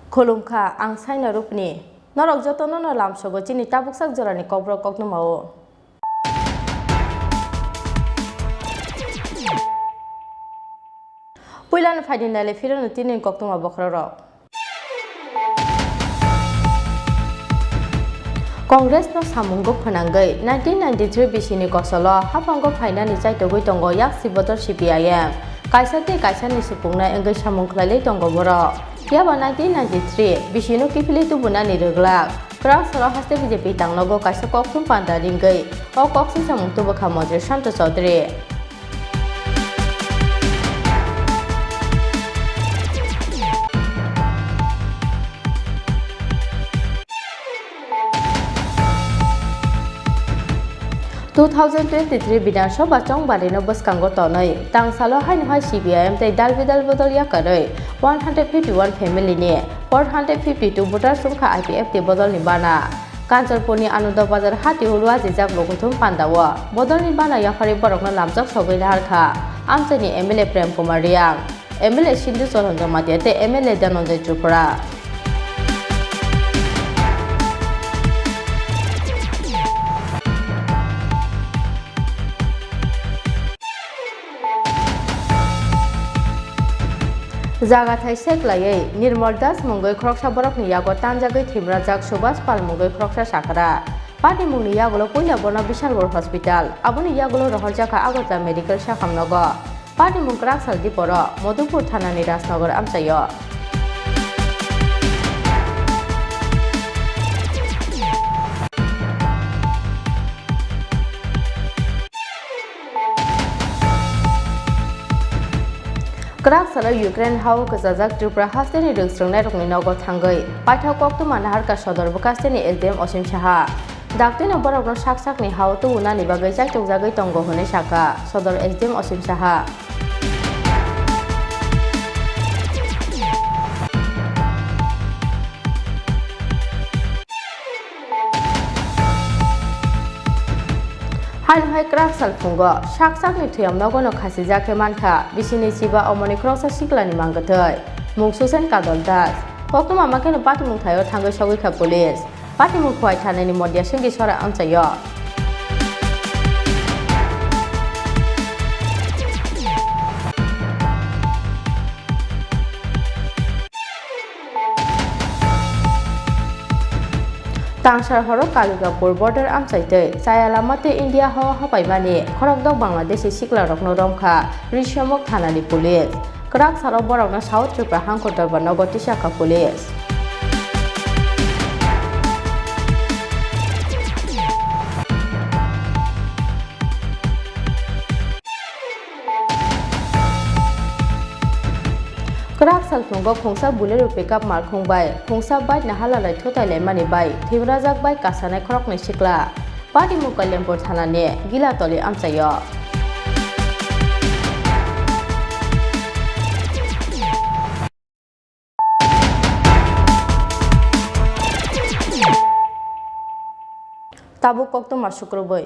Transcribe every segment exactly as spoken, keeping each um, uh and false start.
Khulumkha, ang Saina Rupni. Norok jotono no lamsogo chini tabuksak jorani kokborok koktwmao. Puilano phaidi naile phirano tini koktwma bokhorok. Congress no samungo phwnangwi nineteen ninety-three bisini kosolo haphango phainani chaitogwi tongo yaksi bodol C P I M. Kaisa tei kaisani supungnai wngwi samung khlailai tongo borok. Phiya ba nineteen ninety-three bisino kiphilwi tubunani rwglak. Kwrak salo haste B J P tangnogo kaisa kokthum panda ringwi o kok swngchamung tubukha Montri Santo Chaudhary. Two thousand twenty-three Bidhan Sabha chongbarino bwskango tonwi tangsalo haino hai C P I M tei dal bidal bodol yakarwi one hundred fifty-one family ni four hundred fifty-two voters wngkha I P F T bodolni bana. Kanchanpurni Ananda Bazar hati ulu ajijak bo kuthum pandao bodolni bana yapharwi borokno lamjak sogwi naharkha amchaini M L A Prem Kumar Reang. M L A Sindhu Choron Jamatia tei M L A Dhananjay Tripura. Jaga thai seklaiwi Nirmal Das mungwi khoroksa borokni yago tanjagwi thwimrajak Subhas Pal mungwi khoroksa sakra. Patimungni yagulo puila bono Bishalgarh Hospital, aboni yagulo rohorjakha Agartala Medical Sakham nogo. Patimung kwrak sal diporo Madhupur thanani Rajnagar amchaio. Kwrak salo Ukraine hao kwchajak Tripura hasteni rwngchwrwngnairokni nogo thangwi paithak koktwma naharkha sodor bwkhasteni S D M Osim Saha. Daktino borokno sak sakni hao tubunani bagwi chaichokjagwi tongo hwnwi sakha sodor S D M Osim Saha. Haino hai kwrak sal phungo sak sakni thwiam nogono khasijak khe mankha bisini chiba omoni khoroksa siklani mangkwthwi mung Susen Kadol Das. Koktwma makheno patimung thaio thangwi sogwi kha police. Patimung Khowai thanani Modia Singhi sora amchaio. Tangsar horo Kaligapur border amchai tei chaya lama tei India hao hapaimani khorokdok Bangladeshi siklarokno romkha Rishyamukh thanani police. Kwrak salo borokno South Tripura hangkor dorbar nogo tisakha police. Kwrak salphungo khungsa Bolero pickup malkhung bai khungsa bike nahalalai thutai laimani bai thwimrajak bai kasanai khoroknwi sikla. Patimung Kalyapur thanani Gilatoli amchaio. Tabuk koktwma sukrubwi.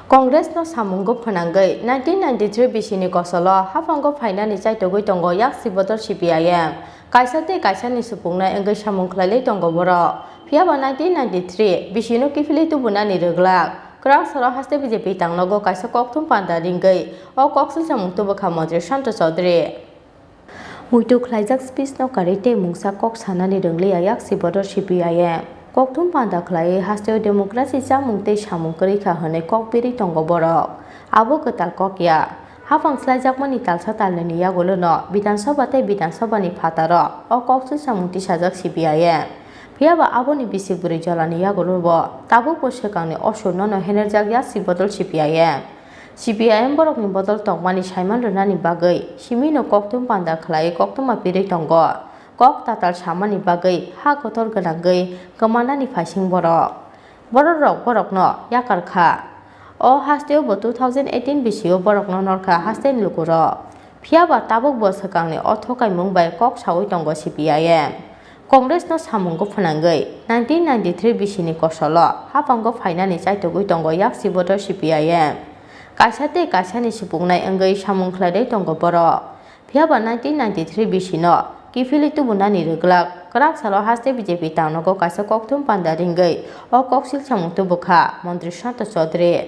Congress no samungo phwnangwi nineteen ninety-three bisini kosolo haphango phainani chaitogwi tongo yaksi bodol C P I M. Kaisa tei kaisani supungnai wngwi samung khlailai tongo borok. Phiya ba nineteen ninety-three bisino kiphilwi tubunani rwglak. Kwrak salo haste B J P tangnogo kaisa kokthum panda ringwi o kok swngchamung tubukha Montri Santo Chaudhary. Muitu khlaijak speech no karwi tei mungsa kok sanani rwngliya yaksi bodol C P I M. Kokthum panda khlaiwi hasteo democracy chamung tei samung kwrwi kha hwnwi kok birwi tongo borok. Abo kwtal kok ya. Haphang slaijakmani talsa talnwini yagulono Bidhan Sabha tei Bidhan Sabhani phataro o kok swngchamung tisajak C P I M. Phiya ba aboni bisik bwrwi jolani yagulobo tabukbo swkangni osurno no henerjak yaksi bodol C P I M. C P I M borokni bodol tongmani saiman rwnani bagwi simino kokthum panda khlaiwi koktwma pirwi tongo. Kok tatal samani bagwi ha kotor gwnangwi kwmanani phaising borok. Bororok borokno yakar kha. O hasteo bo two thousand eighteen bisio borokno norkha hasteni lukurok. Phiya ba tabuk bo swkangni o thokaimung bai kok saui tongo C P I M. Congress no samungo phwnangwi nineteen ninety-three bisini kosolo haphango phainani chaitogwi tongo yaksi bodol C P I M. Kaisa tei kaisani supungnai wngwi samung khlaidai tongo borok. Phiya ba nineteen ninety-three bisino kiphilwi tubunani rwglak kwrak salo haste B J P tangnogo kaisa kokthum panda ringwi o koksil samung tubukha Montri Santosh Chaudhary.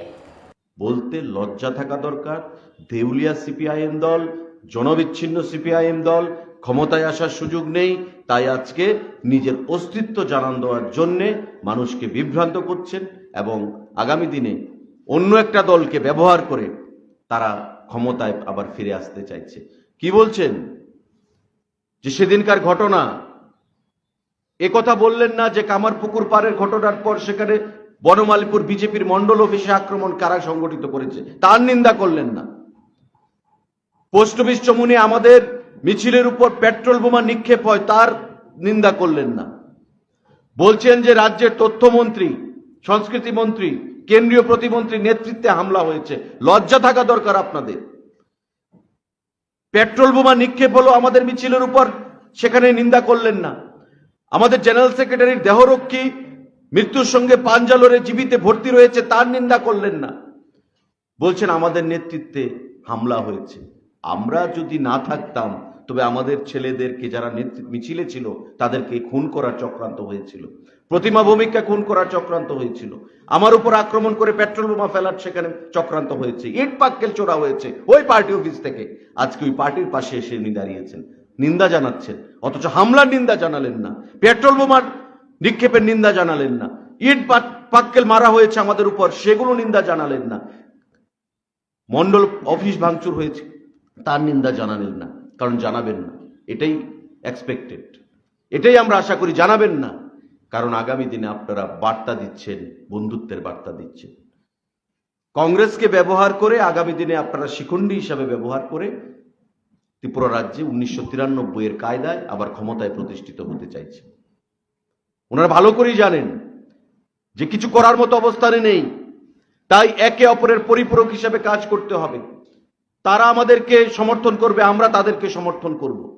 বলতে লজ্জা থাকা দরকার। দেউলিয়া সিপিআইএম দল, জনবিচ্ছিন্ন সিপিআইএম দল ক্ষমতায় আসার সুযোগ নেই, তাই আজকে নিজের অস্তিত্ব জানান দেওয়ার জন্যে মানুষকে বিভ্রান্ত করছেন এবং আগামী দিনে অন্য একটা দলকে ব্যবহার করে তারা ক্ষমতায় আবার ফিরে আসতে চাইছে। কি বলছেন? যে সেদিনকার ঘটনা, এ কথা বললেন না যে কামারপুকুর পাড়ের ঘটনার পর সেখানে বনমালীপুর বিজেপির মণ্ডল অফিসে আক্রমণ কারা সংগঠিত করেছে, তার নিন্দা করলেন না। পোস্ট অফিস চমুনে আমাদের মিছিলের উপর পেট্রোল বোমা নিক্ষেপ হয়, তার নিন্দা করলেন না। বলছেন যে রাজ্যের তথ্যমন্ত্রী, সংস্কৃতি মন্ত্রী, কেন্দ্রীয় প্রতিমন্ত্রী নেতৃত্বে হামলা হয়েছে। লজ্জা থাকা দরকার আপনাদের। পেট্রোল বোমা নিক্ষেপ হলো আমাদের মিছিলের উপর, সেখানে নিন্দা করলেন না। আমাদের জেনারেল সেক্রেটারির দেহরক্ষী মৃত্যুর সঙ্গে পাঞ্জা লড়ে জীবিতে ভর্তি রয়েছে, তার নিন্দা করলেন না। বলছেন আমাদের নেতৃত্বে হামলা হয়েছে। আমরা যদি না থাকতাম, তবে আমাদের ছেলেদেরকে, যারা নেতৃ- মিছিলে ছিল, তাদেরকে খুন করার চক্রান্ত হয়েছিল। প্রতিমা ভৌমিককে খুন করার চক্রান্ত হয়েছিল। আমার উপর আক্রমণ করে পেট্রোল বোমা ফেলার সেখানে চক্রান্ত হয়েছে, ইট পাক্কেল ছোড়া হয়েছে ওই পার্টি অফিস থেকে। আজকে ওই পার্টির পাশে এসে উনি দাঁড়িয়েছেন, নিন্দা জানাচ্ছেন, অথচ হামলার নিন্দা জানালেন না, পেট্রোল বোমার নিক্ষেপের নিন্দা জানালেন না, ইট পাক- পাক্কেল মারা হয়েছে আমাদের উপর, সেগুলো নিন্দা জানালেন না। মণ্ডল অফিস ভাঙচুর হয়েছে, তার নিন্দা জানালেন না, কারণ জানাবেন না, এটাই এক্সপেক্টেড, এটাই আমরা আশা করি জানাবেন না। কারণ আগামী দিনে আপনারা বার্তা দিচ্ছেন, বন্ধুত্বের বার্তা দিচ্ছেন। কংগ্রেসকে ব্যবহার করে আগামী দিনে আপনারা শিখণ্ডী হিসাবে ব্যবহার করে ত্রিপুরা রাজ্যে উনিশশো তিরানব্বই এর কায়দায় আবার ক্ষমতায় প্রতিষ্ঠিত হতে চাইছেন। ওনারা ভালো করেই জানেন যে কিছু করার মতো অবস্থানে নেই, তাই একে অপরের পরিপূরক হিসাবে কাজ করতে হবে। তারা আমাদেরকে সমর্থন করবে, আমরা তাদেরকে সমর্থন করব।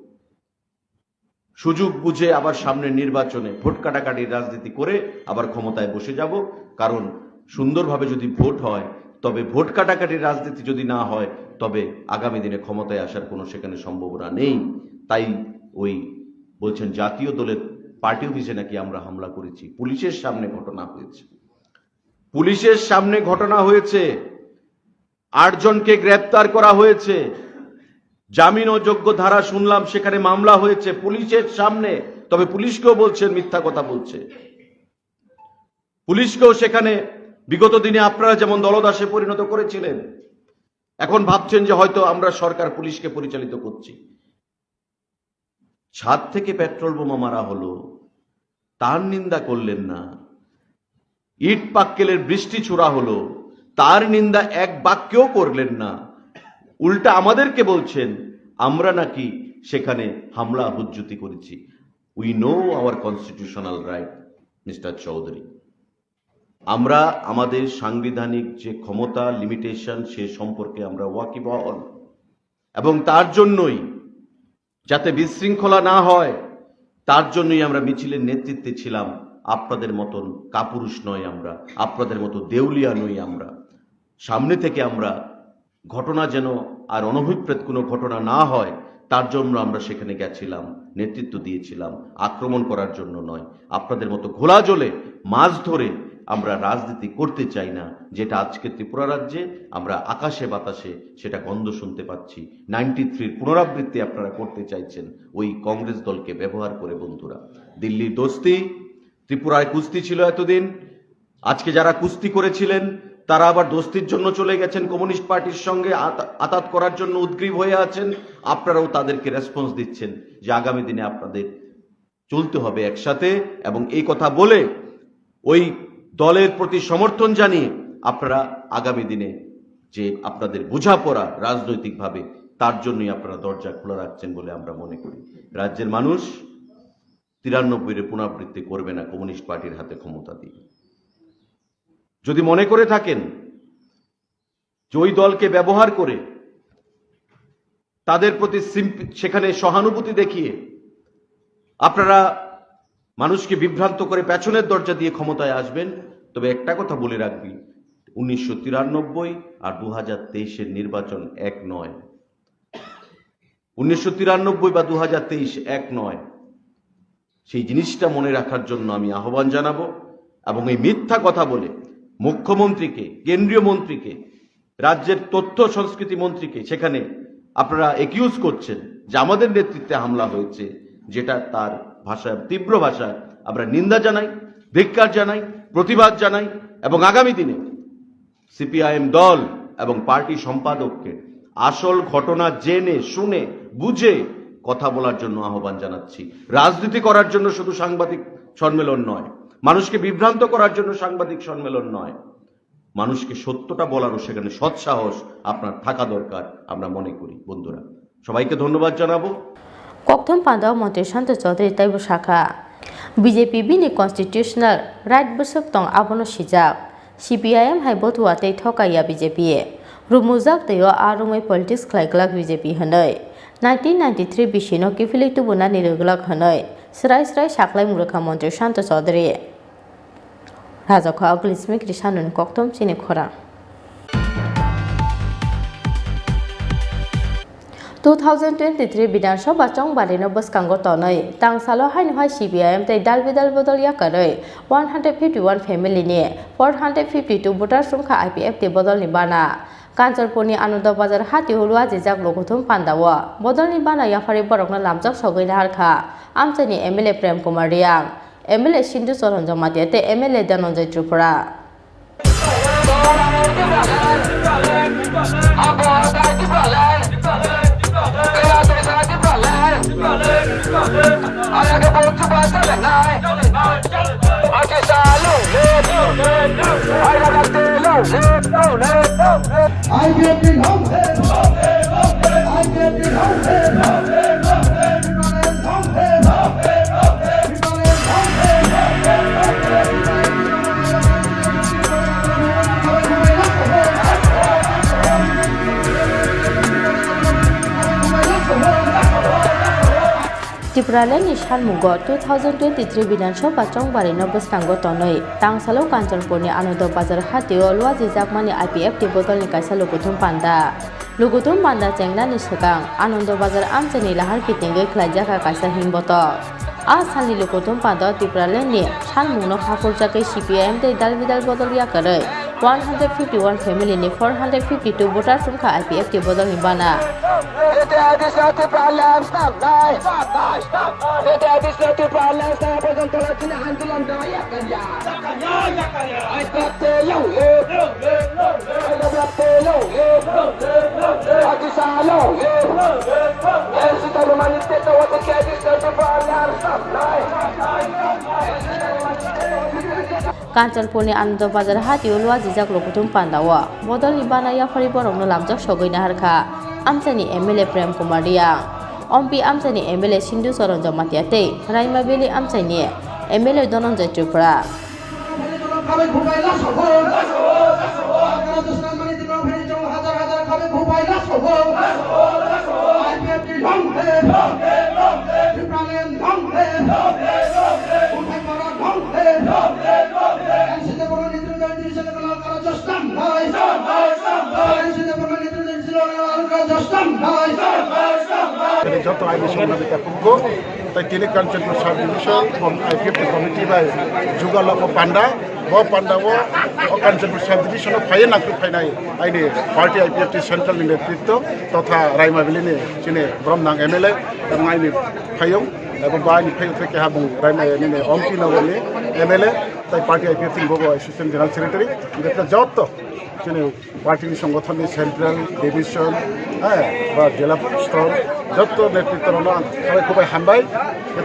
সুযোগ বুঝে আবার সামনে নির্বাচনে ভোট কাটাকাটির রাজনীতি করে আবার ক্ষমতায় বসে যাব। কারণ সুন্দরভাবে যদি ভোট হয়, তবে ভোট কাটাকাটির রাজনীতি যদি না হয়, তবে আগামী দিনে ক্ষমতায় আসার কোনো সেখানে সম্ভাবনা নেই। তাই ওই বলছেন জাতীয় দলের পার্টি অফিসে নাকি আমরা হামলা করেছি, পুলিশের সামনে ঘটনা হয়েছে, পুলিশের সামনে ঘটনা হয়েছে, আটজনকে গ্রেপ্তার করা হয়েছে, জামিন অযোগ্য ধারা শুনলাম, সেখানে মামলা হয়েছে পুলিশের সামনে। তবে পুলিশকেও বলছেন, মিথ্যা কথা বলছে। পুলিশকেও সেখানে বিগত দিনে আপনারা যেমন দলদাসে পরিণত করেছিলেন, এখন ভাবছেন যে হয়তো আমরা সরকার পুলিশকে পরিচালিত করছি। ছাদ থেকে পেট্রোল বোমা মারা হলো, তার নিন্দা করলেন না। ইট পাক্কেলের বৃষ্টি ছোড়া হলো, তার নিন্দা এক বাক্যও করলেন না। উল্টা আমাদেরকে বলছেন আমরা নাকি সেখানে হামলা হুজ্জুতি করেছি। We know our constitutional right, mister Chowdhury. আমরা আমাদের সাংবিধানিক যে ক্ষমতা, লিমিটেশন, সে সম্পর্কে আমরা ওয়াকিবহাল। এবং তার জন্যই, যাতে বিশৃঙ্খলা না হয়, তার জন্যই আমরা মিছিলের নেতৃত্বে ছিলাম। আপনাদের মতন কাপুরুষ নয় আমরা, আপনাদের মতো দেউলিয়া নই আমরা। সামনে থেকে আমরা ঘটনা যেন আর অনভিপ্রেত কোনো ঘটনা না হয়, তার জন্য আমরা সেখানে গেছিলাম, নেতৃত্ব দিয়েছিলাম, আক্রমণ করার জন্য নয়। আপনাদের মতো ঘোলা জলে মাছ ধরে আমরা রাজনীতি করতে চাই না, যেটা আজকে ত্রিপুরা রাজ্যে আমরা আকাশে বাতাসে সেটা গন্ধ শুনতে পাচ্ছি। নাইনটি থ্রির পুনরাবৃত্তি আপনারা করতে চাইছেন ওই কংগ্রেস দলকে ব্যবহার করে। বন্ধুরা, দিল্লির দোস্তি, ত্রিপুরায় কুস্তি ছিল এতদিন, আজকে যারা কুস্তি করেছিলেন, তারা আবার দোস্তির জন্য চলে গেছেন কমিউনিস্ট পার্টির সঙ্গে, আতা- আতাত করার জন্য উদ্গ্রীব হয়ে আছেন। আপনারাও তাদেরকে রেসপন্স দিচ্ছেন যে আগামী দিনে আপনাদের চলতে হবে একসাথে, এবং এই কথা বলে ওই দলের প্রতি সমর্থন জানিয়ে আপনারা আগামী দিনে যে আপনাদের বোঝাপড়া রাজনৈতিকভাবে, তার জন্যই আপনারা দরজা খোলা রাখছেন বলে আমরা মনে করি। রাজ্যের মানুষ তিরানব্বই এর পুনরাবৃত্তি করবে না কমিউনিস্ট পার্টির হাতে ক্ষমতা দিয়ে। যদি মনে করে থাকেন যে ওই দলকে ব্যবহার করে তাদের প্রতি সিম্প- সেখানে সহানুভূতি দেখিয়ে আপনারা মানুষকে বিভ্রান্ত করে পেছনের দরজা দিয়ে ক্ষমতায় আসবেন, তবে একটা কথা বলে রাখবি, উনিশশো তিরানব্বই আর দু হাজার তেইশের নির্বাচন এক নয়। উনিশশো তিরানব্বই বা দু হাজার তেইশ এক নয়। সেই জিনিসটা মনে রাখার জন্য আমি আহ্বান জানাবো। এবং এই মিথ্যা কথা বলে মুখ্যমন্ত্রীকে, কেন্দ্রীয় মন্ত্রীকে, রাজ্যের তথ্য সংস্কৃতি মন্ত্রীকে সেখানে আপনারা অ্যাকিউজ করছেন যে আমাদের নেতৃত্বে হামলা হয়েছে, যেটা তার ভাষায়, তীব্র ভাষায় আমরা নিন্দা জানাই, ধিক্কার জানাই, প্রতিবাদ জানাই। এবং আগামী দিনে সিপিআইএম দল এবং পার্টি সম্পাদককে আসল ঘটনা জেনে শুনে বুঝে কথা বলার জন্য আহ্বান জানাচ্ছি। রাজনীতি করার জন্য শুধু সাংবাদিক সম্মেলন নয়, মানুষকে বিভ্রান্ত করার জন্য সাংবাদিক সম্মেলন নয়, মানুষকে সত্যটা বলারও সেখানে সৎসাহস আপনার থাকা দরকার, আমরা মনে করি। বন্ধুরা, সবাইকে ধন্যবাদ জানাবো। Kokthum panda o Montri Santosh Chaudhary teibo sakha, B J P bini constitutional right bwswk tong abono sijak. C P I M hai bothua tei thoka ya B J P. Rumujak tei o a romwi politics khlai glak B J P hwnwi. Nineteen ninety-three bisino kiphilwi tubunani rwglak hwnwi srai srai saklaimung rwkha Montri Santosh Chaudhary. Rajakha Aglismik Risanun kokthum chini khorang. Two thousand twenty-three Bidhan Sabha chongbarino bwskango tonwi tangsalo haino hai C P I M tei dal bidal bodol yakarwi one hundred fifty-one family ni four hundred fifty-two voters wngkha I P F T bodolni bana. Kanchanpurni Anando Bazar hatio luajijak lukuthum pandao bodolni bana yapharwi borokno lamjak sogwi naharkha amchaini M L A Prem Kumar Reang, M L A Sindhu Charan Jamatia tei M L A Dhananjay Tripura. Tipraland ni salmungo two thousand twenty-three Bidhan Sabha chongbarino bwskango tonwi tangsalo Kanchanpurni Anando Bazar hatio luajijakmani I P F T bodolni kaisa lukuthum panda. Lukuthum panda chengnani swkang Anando Bazar amchaini lahar kitingwi khlaijakha kaisa himbotok. A salni lukuthum panda Tipraland ni salmungno haphurjagwi C P I M tei dal bidal bodol yakarwi one hundred fifty-one family ni four hundred fifty-two voters wngkha I P F T bodolni bana. Kanchanpurni Anando Bazar hatio luajijak lukuthum pandao bodolni bana yapharwi borokno lamjak sogwi naharkha amchaini M L A Prem Kumar Reang, Ompi amchaini M L A Sindhu Charan Jamatia tei Raima Valley amchaini M L A Dhananjay Tripura. Joto aini songno bita kugo, tai tini Kanchanpur sub division, bom I P F T committee bai juga loko panda, bo panda o, o Kanchanpur sub division o phaiye nangkuk phainai aini party I P F T central ni netritwo totha Raima Valley ni chini borom nang M L A, ebong aini phayung, ebong bo aini phayung theke habung Raima nini Ompi Nagar ni M L A, tai party I P F T ni bobo assistant general secretary, beta joto chini party ni songothon ni central, division, eh, ba jela stor, joto netritwo rokno ang khabai khubai hambai.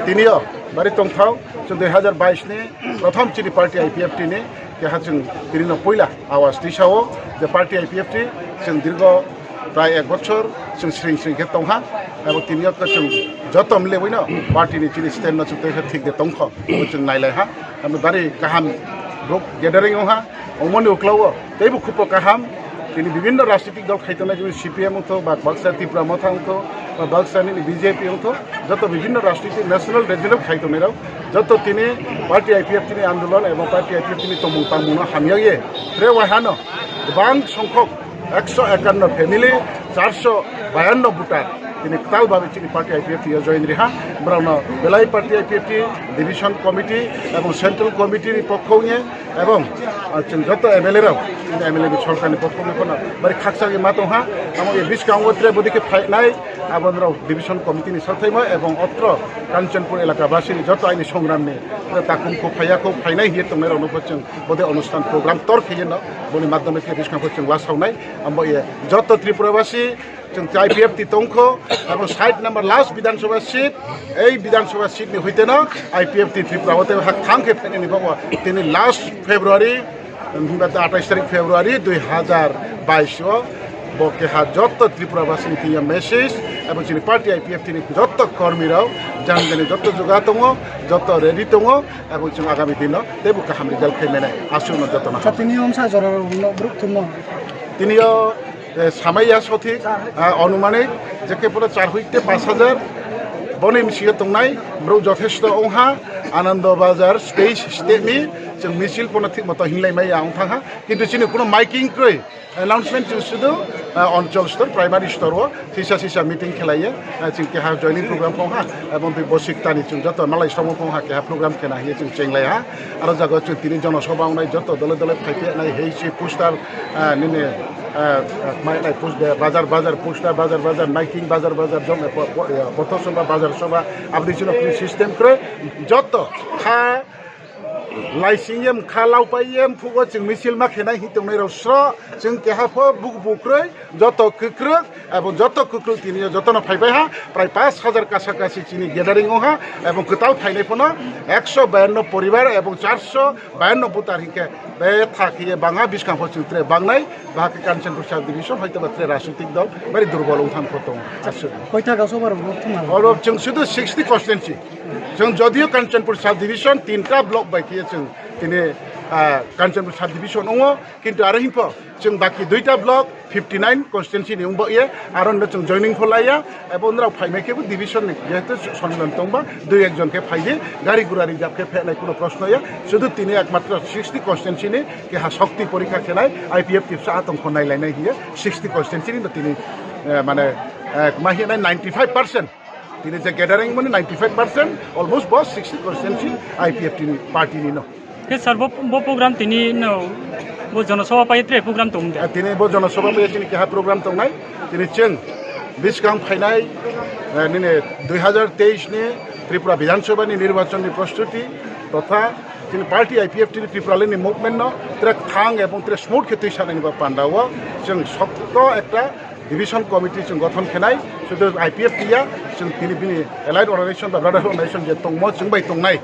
Tinio bari tongthao, chwng dui hazar bais ni prothom chini party I P F T ni keha chwng tini no puila awas tisao je party I P F T chwng dirgo prai ek bochor chwng sring sring khe tongha, abo tinio chwng joto mlebwino party ni chini stand no chwng tei thik de tongkho, abo chwng nailaiha, abo bari kaham group gathering wngha. Omoni uklao teibo khupro kaham, tini bibinno rajnitik dol khai tongnai, jemon C P M wngtho, ba baksa Tipra Motha wngtho, ba baksa nini B J P wngtho, joto bibinno rajnitik national regional khai tongnai rok, joto tini party I P F T ni andolon ebong party I P F T ni tongmung tangmung no hamya ye, tre wahano kwbang songkhok ekso ekanno family, charso bayanno voter. tini kwtal babe chini party I P F T o join riha. Borokno belai party I P F T division committee ebong central committee ni pokho wngye ebong, ah, chwng joto M L A rok, chini M L A ni sorkar ni pokho wngye phano bari khakchangwi ma tongha. Amo e bwskango tre bwdikhe phainai, abo norok division committee ni sothaima ebong otro Kanchanpur elaka basini joto aini songramni takhum kho phaiya kho phainai hiye tongnai rokno pho chwng bode onusthan program tor kheyeno boni madhyome khe bwskango chwng wasaunai. Amo e joto Tripura basi chwng I P F T tongkho, abo side number last Bidhan Sabha seat, ei Bidhan Sabha seat ni hoiteno I P F T Tripura hote hak thang khe phainani bago tini last February, himba atais tarik February dui hazar bais o bo keha joto Tripura basini tiya message, abo chini party I P F T ni joto kormi rok jani jani joto juga tongo, joto ready tongo, abo chwng agami dino teibo kaham result khai mene aswkno jotono. Tini omsa jora rok no bruk thumno. Tini o eh, samaya sothik, ah, onumanik, je khe pura char hoite pash hajar, boni misiyo tongnai, borok jothesto ongha, Anando Bazar stage step ni, chwng misil pono thik moto hinlai maya ong thangha, kintu chini kuno miking kroi, announcement chwng sudu, ah, onchol stor, primary store o, sisa sisa meeting khelaiye, ah, chwng keha joining program pongha, ebong twi bosik tani chwng joto malai somo pongha keha program khena hiye chwng chenglaiha, aro jaga chwng tini jonosoba ongnai joto dole dole phaiphai nai hei si poster, ah, nini, ah, ah, mai nai poster, bazar, bazar, poster, bazar, bazar, miking, bazar, bazar, jom, eh, po-, po-, eh, pothor soba, bazar soba, aboni chwng khe system kre, joto kha laising yem, kha laupai yem, phugo chwng misil ma khenai hi tongnai rok sro, chwng keha pho buk buk kroi, joto kwkrwk, abo joto kwkrwk tini jotono phaibai ha, prai pash hajar kasa kasi chini gathering o ha, abo kwtal phainai phano ekso bayanno poribar abo charso bayanno voter hinkhe betha khiye bangha bwskang pho chwng tre bangnai, bahai khe Kanchanpur sub division hoito ba tre rajnitik dol bari durbol wngthang pho tongo. Aswk. Koita ga sobar bo thuma? Oro chwng sudu sixty constituency. Chwng jodio Kanchanpur sub division tinta block bai khiye chwng tini, ah, Kanchanpur sub division wngo, kintu aro hinkho chwng baki duita block fifty nine constituency ni wngbo ye, aro no chwng joining pho laiya, abo nrao phaimai khe bo division ni jehetu sonmilan tongba, dui ekjon khe phaidi, gari gura reserve khe phainai kuno proshno ya, sudu tini ekmatro sixty constituency ni keha shokti porikha khenai, I P F T sa atong kho nai lainai hiye, sixty constituency ni no tini, eh, mane, eh, ma hinai ninety five percent. Tini je gathering mani ninety five percent, almost bo sixty constituency I P F T ni party ni no. Khe sir, bo, bo program tini no, bo jonosabha pai tre program tong de? Ah, tini bo jonosabha pai tini keha program tongnai. Tini chwng bwskang phainai, eh, nini dui hazar teis ni Tripura Bidhan Sabha ni nirbachan ni prostuti totha tini party I P F T ni Tripura ni movement no tre thang ebong tre smooth khe twi sanani ba panda o chwng sokto ekta division committee chwng gothon khenai, sudu I P F T ya, chwng tini bini allied organization ba brotherhood organization je tongmo chwng bai tongnai,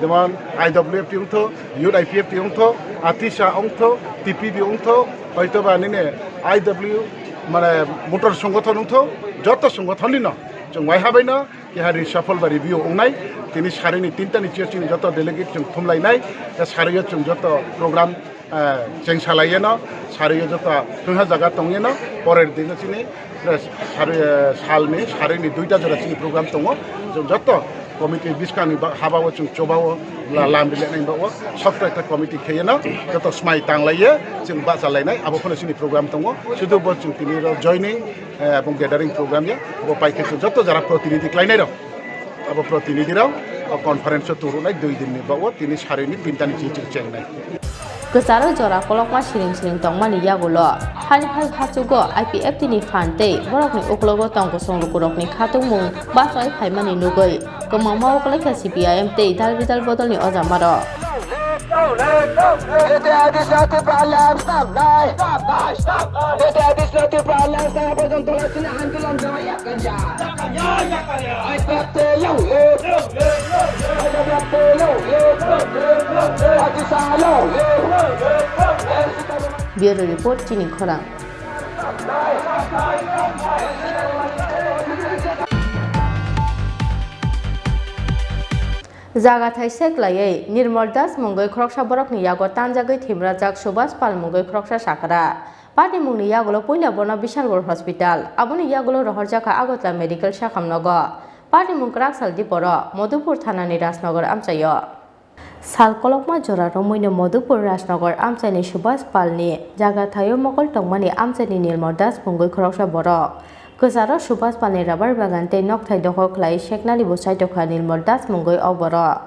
jemon I W F T wngtho, Youth I P F T wngtho, Atisa wngtho, T P B wngtho, hoito ba nini I W mane motor songothon wngtho, joto songothon ni no chwng waiha bai no keha reshuffle ba review wngnai, tini sarini tinta ni chair chini joto delegate chwng thumlainai, sario chwng joto program ah, cheng salai yeno, sari yo joto thwngha jaga tong yeno, porer din chini, eh, sari, eh, salni, sarini duita jora chini program tongo, jo-, joto committee bwskangni ba-, habao chwng chobao la-, lam rileknai bao, sokto ekta committee kheyeno, joto smai tanglaiye, chwng bachalainai, abo phano chini program tongo, sudu bo chwng tini ro joining, eh, ebong gathering program ya, bo paikhe chwng joto jara protinidhi khlainai rok. Abo protinidhi rok o conference o turunai dui din ni bago tini sarini tinta ni chichik chengnai. Kwcharo jora kolokma siring siring tongmani yagulo hani hai hachugo I P F T ni phan tei borokni uklogo tong kusung lukurokni khatungmung bachai phaimani nugwi kwmangma ukulai kha C P I M tei dal bidal bodolni ojamarok. Bureau Report, Chini Khorang. Jaga thai seklaiwi Nirmal Das mungwi khoroksa borokni yago tanjagwi thwimrajak Subhas Pal mungwi khoroksa sakra. Patni mungni yagulo puila bono Bishalgarh Hospital, aboni yagulo rohorjakha Agartala Medical Sakham nogo. Patni mung kwrak sal diporo Madhupur thanani Rajnagar amchaio. Sal kolokma jora romwino Madhupur Rajnagar amchaini Subhas Palni jaga thaio mokol tongmani amchaini Nirmal Das mungwi khoroksa borok. Kwcharo Subhash Palni rubber bagan tei nokthai dokhol khlai seknani bo chaitokha Nilmol Das mungwi o borok.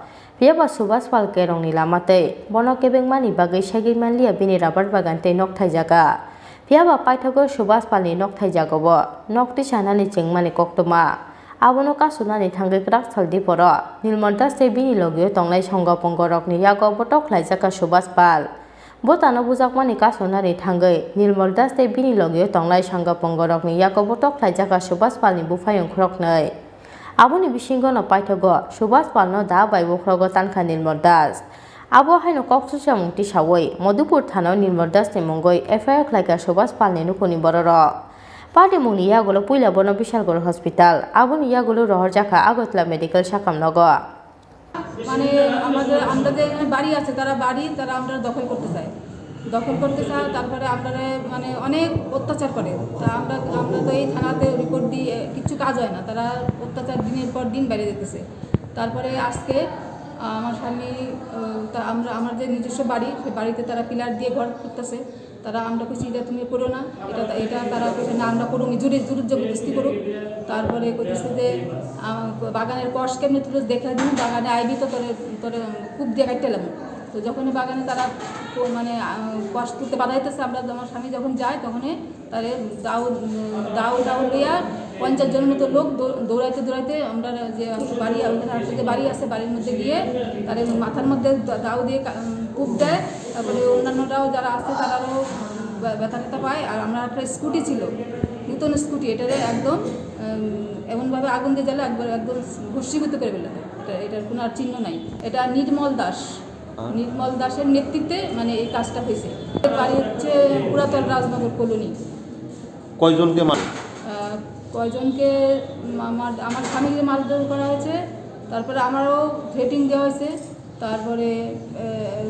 Phiyaba Subhash Pal kerongni lama tei bono kebengmani bagwi segwi manliya bini rubber bagan tei nokthai jaga. Phiyaba paithago Subhash Palni nokthai jagao nok tisanani chengmani koktwma. Abono kasunani thangwi kwrak sal diporo Nilmol Das tei bini logio tongnai songo pongorokni yago botok khlaijakha Subhash Pal. Botano bujakmani kasunani thangwi Nilmol Das tei bini logio tongnai songo pongorokni yago botok khlaijakha Subhash Palni buphayung khoroknwi. Aboni bisingono paithago Subhash Palno da bai bukhrogo tankha Nilmol Das. Abo haino kok susamung tisawi Madhupur thanao Nilmol Dasni mungwi F I R khlaikha Subhash Palni nukhungni bororok. Patimungni yagulo puila bono Bishalgarh Hospital, aboni yagulo rohorjakha Agartala Medical sakamnogo. মানে আমাদের, আমরা যে এখানে বাড়ি আছে, তারা বাড়ি, তারা আমরা দখল করতে চায়, দখল করতে চায়। তারপরে আমরা মানে অনেক অত্যাচার করে। তা আমরা, আমরা তো এই থানাতে রিপোর্ট দিই, এ, কিচ্ছু কাজ হয় না। তারা অত্যাচার দিনের পর দিন বেড়ে যেতেছে। তারপরে আজকে, আহ, আমার স্বামী, আহ, তা আমরা, আমার যে নিজস্ব বাড়ি, সেই বাড়িতে তারা পিলার দিয়ে ঘর করতেছে। তারা, আমরা কইছি, "এটা তুমি করো না।" এটা, এটা তারা কইছে, "না, আমরা করুম, জোরে, জোরে জবরদস্তি করুক।" তারপরে কইতেছে যে, আহ, বাগানের কষ কেমনে তুলে দেখা দিন, বাগানে আইবি তো তোরে, তোরে খুব দিয়ে কাটতে লাগবো। তো যখন বাগানে তারা কো-, মানে, আহ, কষ তুলতে বাধা দিতেছে, আমরা, আমার স্বামী যখন যায়, তখনই তারে দাও, দাও, দাও লইয়া পঞ্চাশ জনের মতো লোক দৌ-, দৌড়াইতে দৌড়াইতে আমরা যে বাড়ি, ওখানে একটা যে বাড়ি আছে, বাড়ির মধ্যে গিয়ে তারে মাথার মধ্যে দা-, দাও দিয়ে কা-, উম, কোপ দেয়। তারপরে অন্যান্যরাও যারা আছে, তারারও ব্যা-, ব্যথা ট্যাথা পায়। আর আমরা একটা স্কুটি ছিল, নতুন স্কুটি, এটারে একদম, উম, এমনভাবে আগুন দিয়ে জ্বালে একবার একদম ভস্মীভূত করে ফেলে দেয়। এটা, এটার কোনো আর চিহ্ন নাই। এটা নির্মল দাস, হ্যাঁ। নির্মল দাসের নেতৃত্বে মানে এই কাজটা হয়েছে। বাড়ি হচ্ছে পুরাতন রাজনগর কলোনি। কয়জনকে মার- আহ, কয়জনকে মা-, মার-, আমার স্বামীকে মারধর করা হয়েছে, তারপরে আমারও থ্রেটিং দেওয়া হয়েছে, তারপরে, আহ,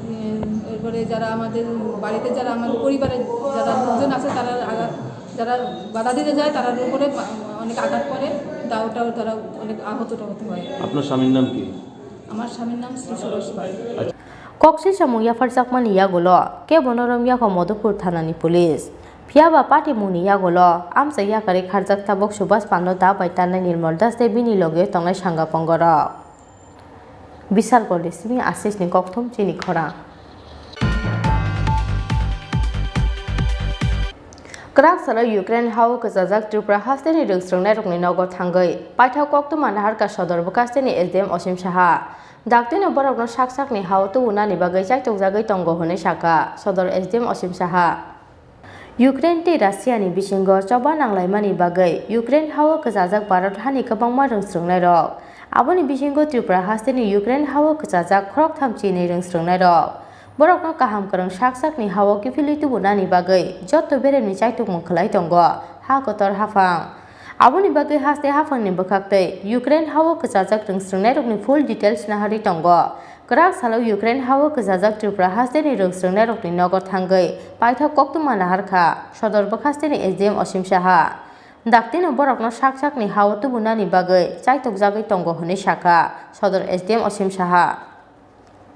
উম, এরপরে যারা আমাদের বাড়িতে, যারা আমাদের পরিবারের যারা লোকজন আছে, তারা আগা-, যারা বাধা দিতে যায়, তারার উপরে মা-, অনেক আঘাত করে, দাও টাও তারা অনেক আহত টাহত হয়। আপনার স্বামীর নাম কি? আমার স্বামীর নাম শ্রী সুরেশ পাল। Kok sui samung yapharjakmani yagulo kebono romyakha Madhupur thanani police. Phiyaba patimungni yagulo amchai yakarwi kharjak tabuk Subhash Palno da bai tanai Nirmal Das tei bini loge tongnai sanga pongorok. Bisal Goldi simi asisni kokthum chini khorang. Kwrak salo Ukraine hao kwchajak Tripura hasteni rwngsrwngnairokni nogo thangwi paithak koktwma naharkha sodor bwkhasteni S D M Osim Saha. Daktino borokno sak sakni hao tubunani bagwi chaitokjagwi tongo hwnwi sakha sodor S D M Osim Saha. Ukraine tei Russiani bisingo choba nanglaimani bagwi Ukraine hao kwchajak Bharat hani kwbangma rwngsrwngnairok. Aboni bisingo Tripura hasteni Ukraine hao kwchajak khoroktham chinwi rwngsrwngnairok. Borokno kaham kwrwng sak sakni hao kiphilwi tubunani bagwi joto beremni chaitokmung khlai tongo ha kotor haphang. Aboni bagwi haste haphangni bwkhaktwi Ukraine hao kwchajak rwngsrwngnairokni full details naharwi tongo. Kwrak salo Ukraine hao kwchajak Tripura hasteni rwngsrwngnairokni nogo thangwi paithak koktwma naharkha sodor bwkhasteni S D M Osim Saha. Daktino borokno sak sakni hao tubunani bagwi chaitokjagwi tongo hwnwi sakha sodor S D M Osim Saha.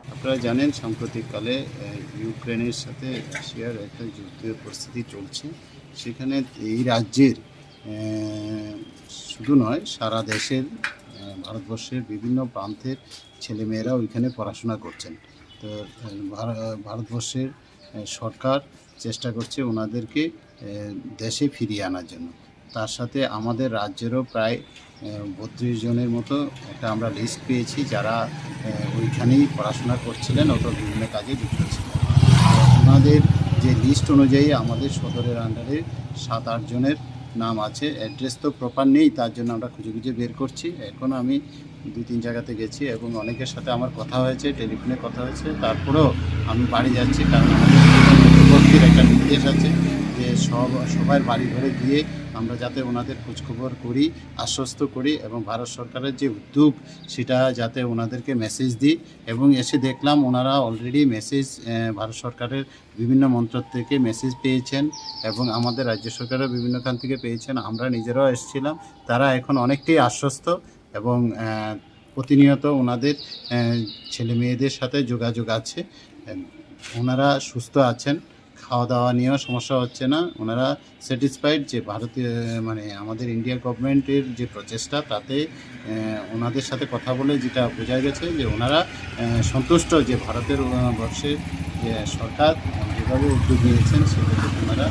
আপনারা জানেন, সাম্প্রতিককালে, আহ, ইউক্রেনের সাথে রাশিয়ার একটা যুদ্ধের পরিস্থিতি চলছে। সেখানে এই রাজ্যের, আহ, শুধু নয়, সারা দেশের, আহ, ভারতবর্ষের বিভিন্ন প্রান্তের ছেলেমেয়েরা ওইখানে পড়াশোনা করছেন। তো, আহ, ভার-, ভারতবর্ষের, আহ, সরকার চেষ্টা করছে ওনাদেরকে, আহ, দেশে ফিরিয়ে আনার জন্য। তার সাথে আমাদের রাজ্যেরও প্রায়, আহ, বত্রিশ জনের মতো একটা আমরা লিস্ট পেয়েছি, যারা, আহ, ওইখানেই পড়াশোনা করছিলেন অথবা বিভিন্ন কাজে যুক্ত ছিলেন। তো ওনাদের যে লিস্ট অনুযায়ী আমাদের সদরের আন্ডারে সাত আট জনের নাম আছে। অ্যাড্রেস তো প্রপার নেই, তার জন্য আমরা খুঁজে খুঁজে বের করছি। এখন আমি দুই তিন জায়গাতে গেছি এবং অনেকের সাথে আমার কথা হয়েছে, টেলিফোনে কথা হয়েছে। তারপরেও আমি বাড়ি যাচ্ছি, কারণ আমাদের পক্ষের একটা নির্দেশ আছে যে সব, সবার বাড়ি ঘরে গিয়ে আমরা যাতে ওনাদের খোঁজখবর করি, আশ্বস্ত করি এবং ভারত সরকারের যে উদ্যোগ, সেটা যাতে ওনাদেরকে মেসেজ দিই। এবং এসে দেখলাম ওনারা অলরেডি মেসেজ, আহ, ভারত সরকারের বিভিন্ন মন্ত্রক থেকে মেসেজ পেয়েছেন এবং আমাদের রাজ্য সরকারের বিভিন্নখান থেকে পেয়েছেন। আমরা নিজেরাও এসেছিলাম। তারা এখন অনেকটাই আশ্বস্ত এবং, আহ, প্রতিনিয়ত ওনাদের, আহ, ছেলে মেয়েদের সাথে যোগাযোগ আছে। আহ, ওনারা সুস্থ আছেন। খাওয়া দাওয়া নিয়েও সমস্যা হচ্ছে না। ওনারা স্যাটিসফাইড যে ভারতীয়, মানে, আমাদের ইন্ডিয়া গভর্নমেন্টের যে প্রচেষ্টা, তাতে, আহ, ওনাদের সাথে কথা বলে যেটা বোঝা গেছে যে ওনারা, আহ, সন্তুষ্ট যে ভারতের, আহ, বর্ষে যে সরকার যেভাবে উদ্যোগ নিয়েছেন, সেটাতে ওনারা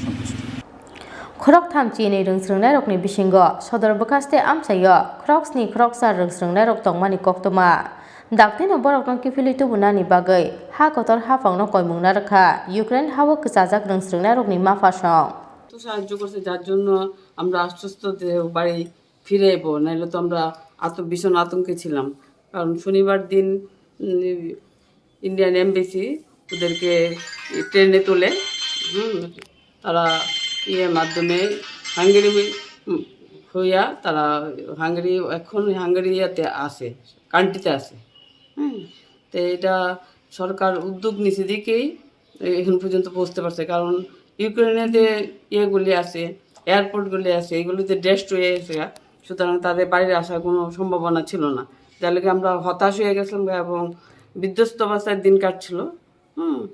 সন্তুষ্ট। Khorok tham chini rwngsrwngnairokni bisingo sodor bwkhaste amchaio khorok sni khoroksa rwngsrwngnairok tongmani koktwma. Daktino borokno kiphilwi tubunani bagwi ha kotor haphangno koimung narwkha Ukraine ha-o kwchajak rwngsrwngnairokni maphasong. তো সাহায্য করছে, যার জন্য আমরা আশ্বস্ত যে ও বাড়ি ফিরে এবো, নাইলে তো আমরা আত-, ভীষণ আতঙ্কে ছিলাম। কারণ শনিবার দিন, উম, ইন্ডিয়ান এমবেসি ওদেরকে ট্রেনে তোলে, হুম, তারা ইয়ে মাধ্যমে হাঙ্গেরি, উম, হইয়া তারা হাঙ্গেরি, এখন হাঙ্গেরিয়াতে আছে, কান্ট্রিতে আছে। হুম, তো এটা সরকার উদ্যোগ নিছে দেখেই এখন পর্যন্ত পৌঁছতে পারছে, কারণ ইউক্রেনে যে ইয়েগুলি আছে, এয়ারপোর্টগুলি আছে, এগুলি যে ডেস্ট্রয় হয়ে গেছে, সুতরাং তাদের বাড়ির আসার কোনো সম্ভাবনা ছিল না। যার লেগে আমরা হতাশ হয়ে গেছিলাম এবং বিধ্বস্ত অবস্থায় দিন কাটছিল। হুম,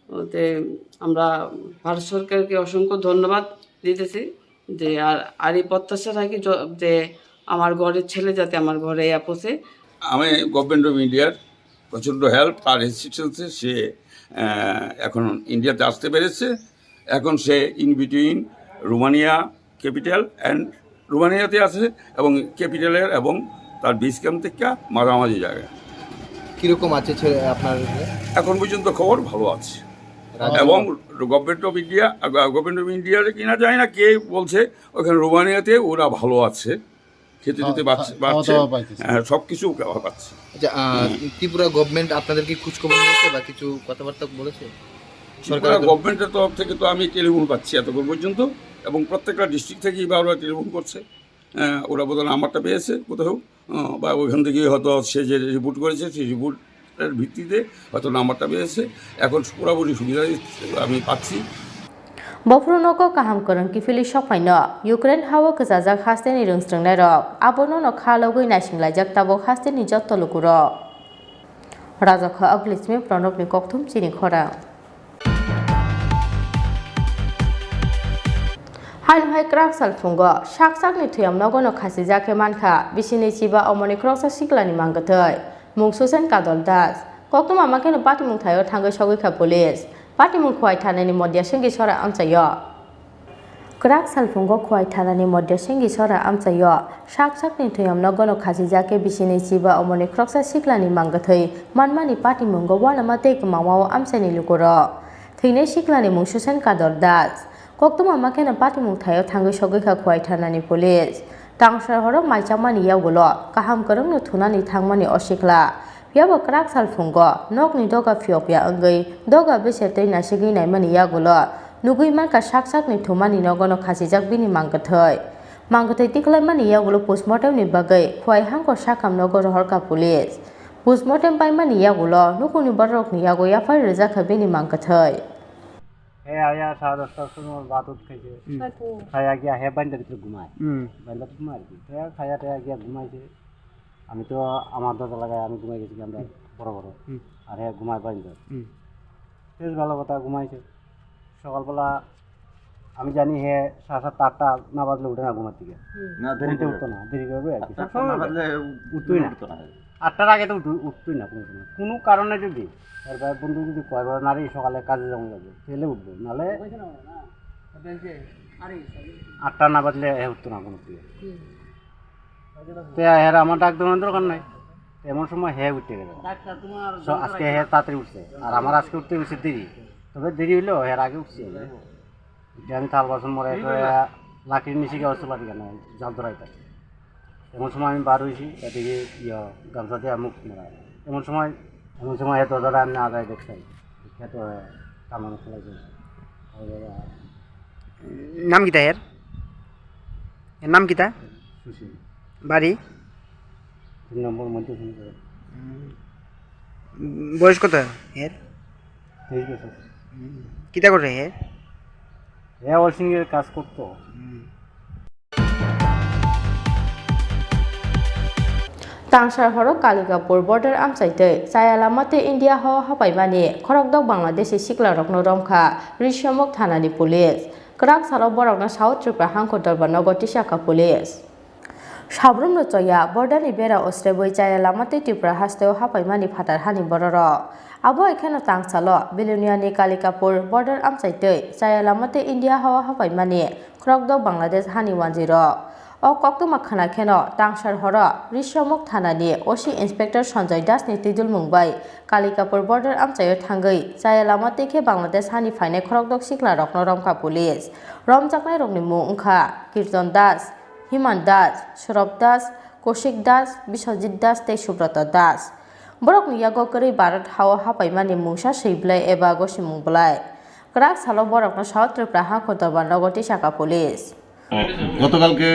ওতে আমরা ভারত সরকারকে অসংখ্য ধন্যবাদ দিতেছি যে আর, আর এই প্রত্যাশা রাখি য-, যে আমার ঘরের ছেলে যাতে আমার ঘরে আয়া পৌঁছে। আমি গভর্নমেন্ট অফ ইন্ডিয়ার প্রচণ্ড হেল্প, তার অ্যাসিস্ট্যান্সে সে, আহ, এখন ইন্ডিয়াতে আসতে পেরেছে। এখন say in between Romania capital and রোমানিয়াতে আছে এবং ক্যাপিটালের এবং তার বেস ক্যাম্প থেকে মাঝামাঝি জায়গা। কিরকম আছে ছেলে আপনার? এখন পর্যন্ত খবর ভালো আছে। রাজ্য এবং government of India, government of ইন্ডিয়ার কিনা জানি না কে বলছে, ওখানে রোমানিয়াতে ওরা ভালো আছে, খেতে টেতে খাওয়া, বাঁচ-, খাওয়া বাঁচছে, দাওয়া পাইতেছে। হ্যাঁ, সব কিছু পাচ্ছে। আচ্ছা, আহ, হুম। ত্রিপুরা গভর্নমেন্ট আপনাদেরকে খোঁজ খবর নিয়েছে বা কিছু কথাবার্তা বলেছে? ত্রিপুরা সরকারের তরফ- গভর্নমেন্টের তরফ থেকে তো আমি টেলিফোন পাচ্ছি এতক্ষণ পর্যন্ত, এবং প্রত্যেকটা ডিস্ট্রিক্ট থেকেই বারবার টেলিফোন করছে। আহ, ওরা বোধহয় নাম্বারটা পেয়েছে কোথাও, আহ, বা ওইখান থেকে হয়তো সে যে রিপোর্ট করেছে, সেই রিপোর্টের ভিত্তিতে হয়তো নাম্বারটা পেয়েছে। এখন পুরোপুরি সুবিধা আমি পাচ্ছি। Bophuru nogo kaham kwrwng kiphilwi sokphaino Ukraine ha-o kwchajak hasteni rwngsrwngnairok, abono no kha logwi naisinglaijak tabuk hasteni jotto lukurok. Rajakha Aglitsmi Pranobni kokthum chini khorang. Haino hai kwrak sal phungo sak sakni thuyam nogono khasijak khe mankha bisini chiba omoni khoroksa siklani mangkwthwi. Mung Susen Kadol Das. Koktwma ma kheno patimung thaio thangwi sogwi kha police. Patimung Khowai thanani Modya Sengki sora amchaio. Kwrak salphungo Khowai thanani Modya Sengki sora amchaio sak sakni thuyam nogono khasijak khe bisini chiba omoni khoroksa siklani mangkwthwi manmani patimungo uanama tei kwmangmao amchaini lukurok. Thwinai siklani mung Susen Kadol Das. Koktwma ma kheno patimung thaio thangwi sogwi kha Khowai thanani police. Tangsar horo mai chamani yagulo kaham kwrwngno thunani thangmani o sikla. Phiya bo kwrak sal phungo nokni doga phiyokya wngwi doga bese tei nasigwi naimani yagulo nugwi mankha sak sakni thumani nogono khasijak bini mangkwthwi. Mangkwthwi tikhlaimani yagulo postmortemni bagwi Khowai hangkor sakam nogo rohorkha police. Postmortem paimani yagulo nukhungni bororokni yago yaphar rwjakha bini mangkwthwi. He aya সাড়ে দশটার সময় ভাত উঠ খাইছে। হুম। খাইয়া গিয়া হে বান্দার ভিতরে ঘুমায়। হুম। বান্দার ঘুমায় আর কি। তো খাইয়া টাইয়া গিয়া ঘুমাইছে। আমি তো আমার দরজা লাগায় আমি ঘুমাই গেছি, আমরা হুম। বড় বড়। হুম। আর হে ঘুমায় বান্দার। হুম। বেশ ভালো কথা, ঘুমাইছে। সকালবেলা আমি জানি হে সাড়ে সাতটা আটটা না বাজলে উঠে না ঘুমার থেকে। হুম। না, দেরি ঘুম থেকে করে। উঠতো না, দেরি করবে আর কি। আটটা সবসময় না বাজলে উঠতোই না। উঠতো না। আটটার আগে তো উঠু-, উঠতোই না কোনো সময়। কোনো কারণে যদি এর ভাই বন্ধু যদি কয়, "বাবা, না রে, সকালে কাজে যাওয়া যাবে", তাহলে উঠবো, নাহলে আটটা না বাজলে এ উঠতো না কোনো দিকে। হুম। তো এর আমার ডাক দেওয়ার দরকার নাই। এমন সময় হে উঠতে গেল। স-, আজকে হে তাড়াতাড়ি উঠছে, আর আমার আজকে উঠতে বেশি দেরি, তবে দেরি হইলেও এর আগে উঠছে। যে আমি থাল বাসন মরে একটা লাকড়ির নিচে গিয়ে অবস্থা লাগে না, জাল ধরাইতে। এমন সময় আমি বার হয়েছি, এদিকে ইয়ে গামছা দিয়ে মুখ মোড়া। এমন সময়, এমন সময় এত ধরে আমি না যাই দেখছি, বিখ্যাত কামানো খেলা চলছে। নাম কিতা এর? এর নাম কিতা? সুশীল। বাড়ি? তিন নম্বর মধ্যে। উম, বয়স কত এর? তেইশ বছর। উম, কিতা করে হে? হে ওয়াশিং এর কাজ করতো। উম। Tangsar horo Kalikapur border amchai tei chaya lama tei India hao hapaimani khorokdok Bangladeshi siklarokno romkha Rishyamukh thanani police. Kwrak salo borokno South Tripura hangkhor dorbar nogo tisakha police. Sabrumno choya borderni bera osrebwi chaya lama tei Tripura hasteo hapaimani phatar hani bororok. Abo hai kheno tangsalo Biloniani Kalikapur border amchai tei chaya lama tei India hao hapaimani khorokdok Bangladesh hani wanjwirok. O koktwma khwna kheno tangsar horo Rishyamukh thanani O C Inspector Sanjoy Dasni twidulmung bai Kalikapur border amchaio thangwi chaya lama tei khe Bangladesh hani phainai khorokdok siklarokno romkha police. Romjaknairokni mung wngkha Kirton Das, Himan Das, Surab Das, Kaushik Das, Biswajit Das tei Subrata Das. Borokni yago kwrwi Bharat hao hapaimani mungsa swi bwlai eba gosimung bwlai. Kwrak salo borokno South Tripura hangkhor dorbar nogo tisakha police. গতকালকে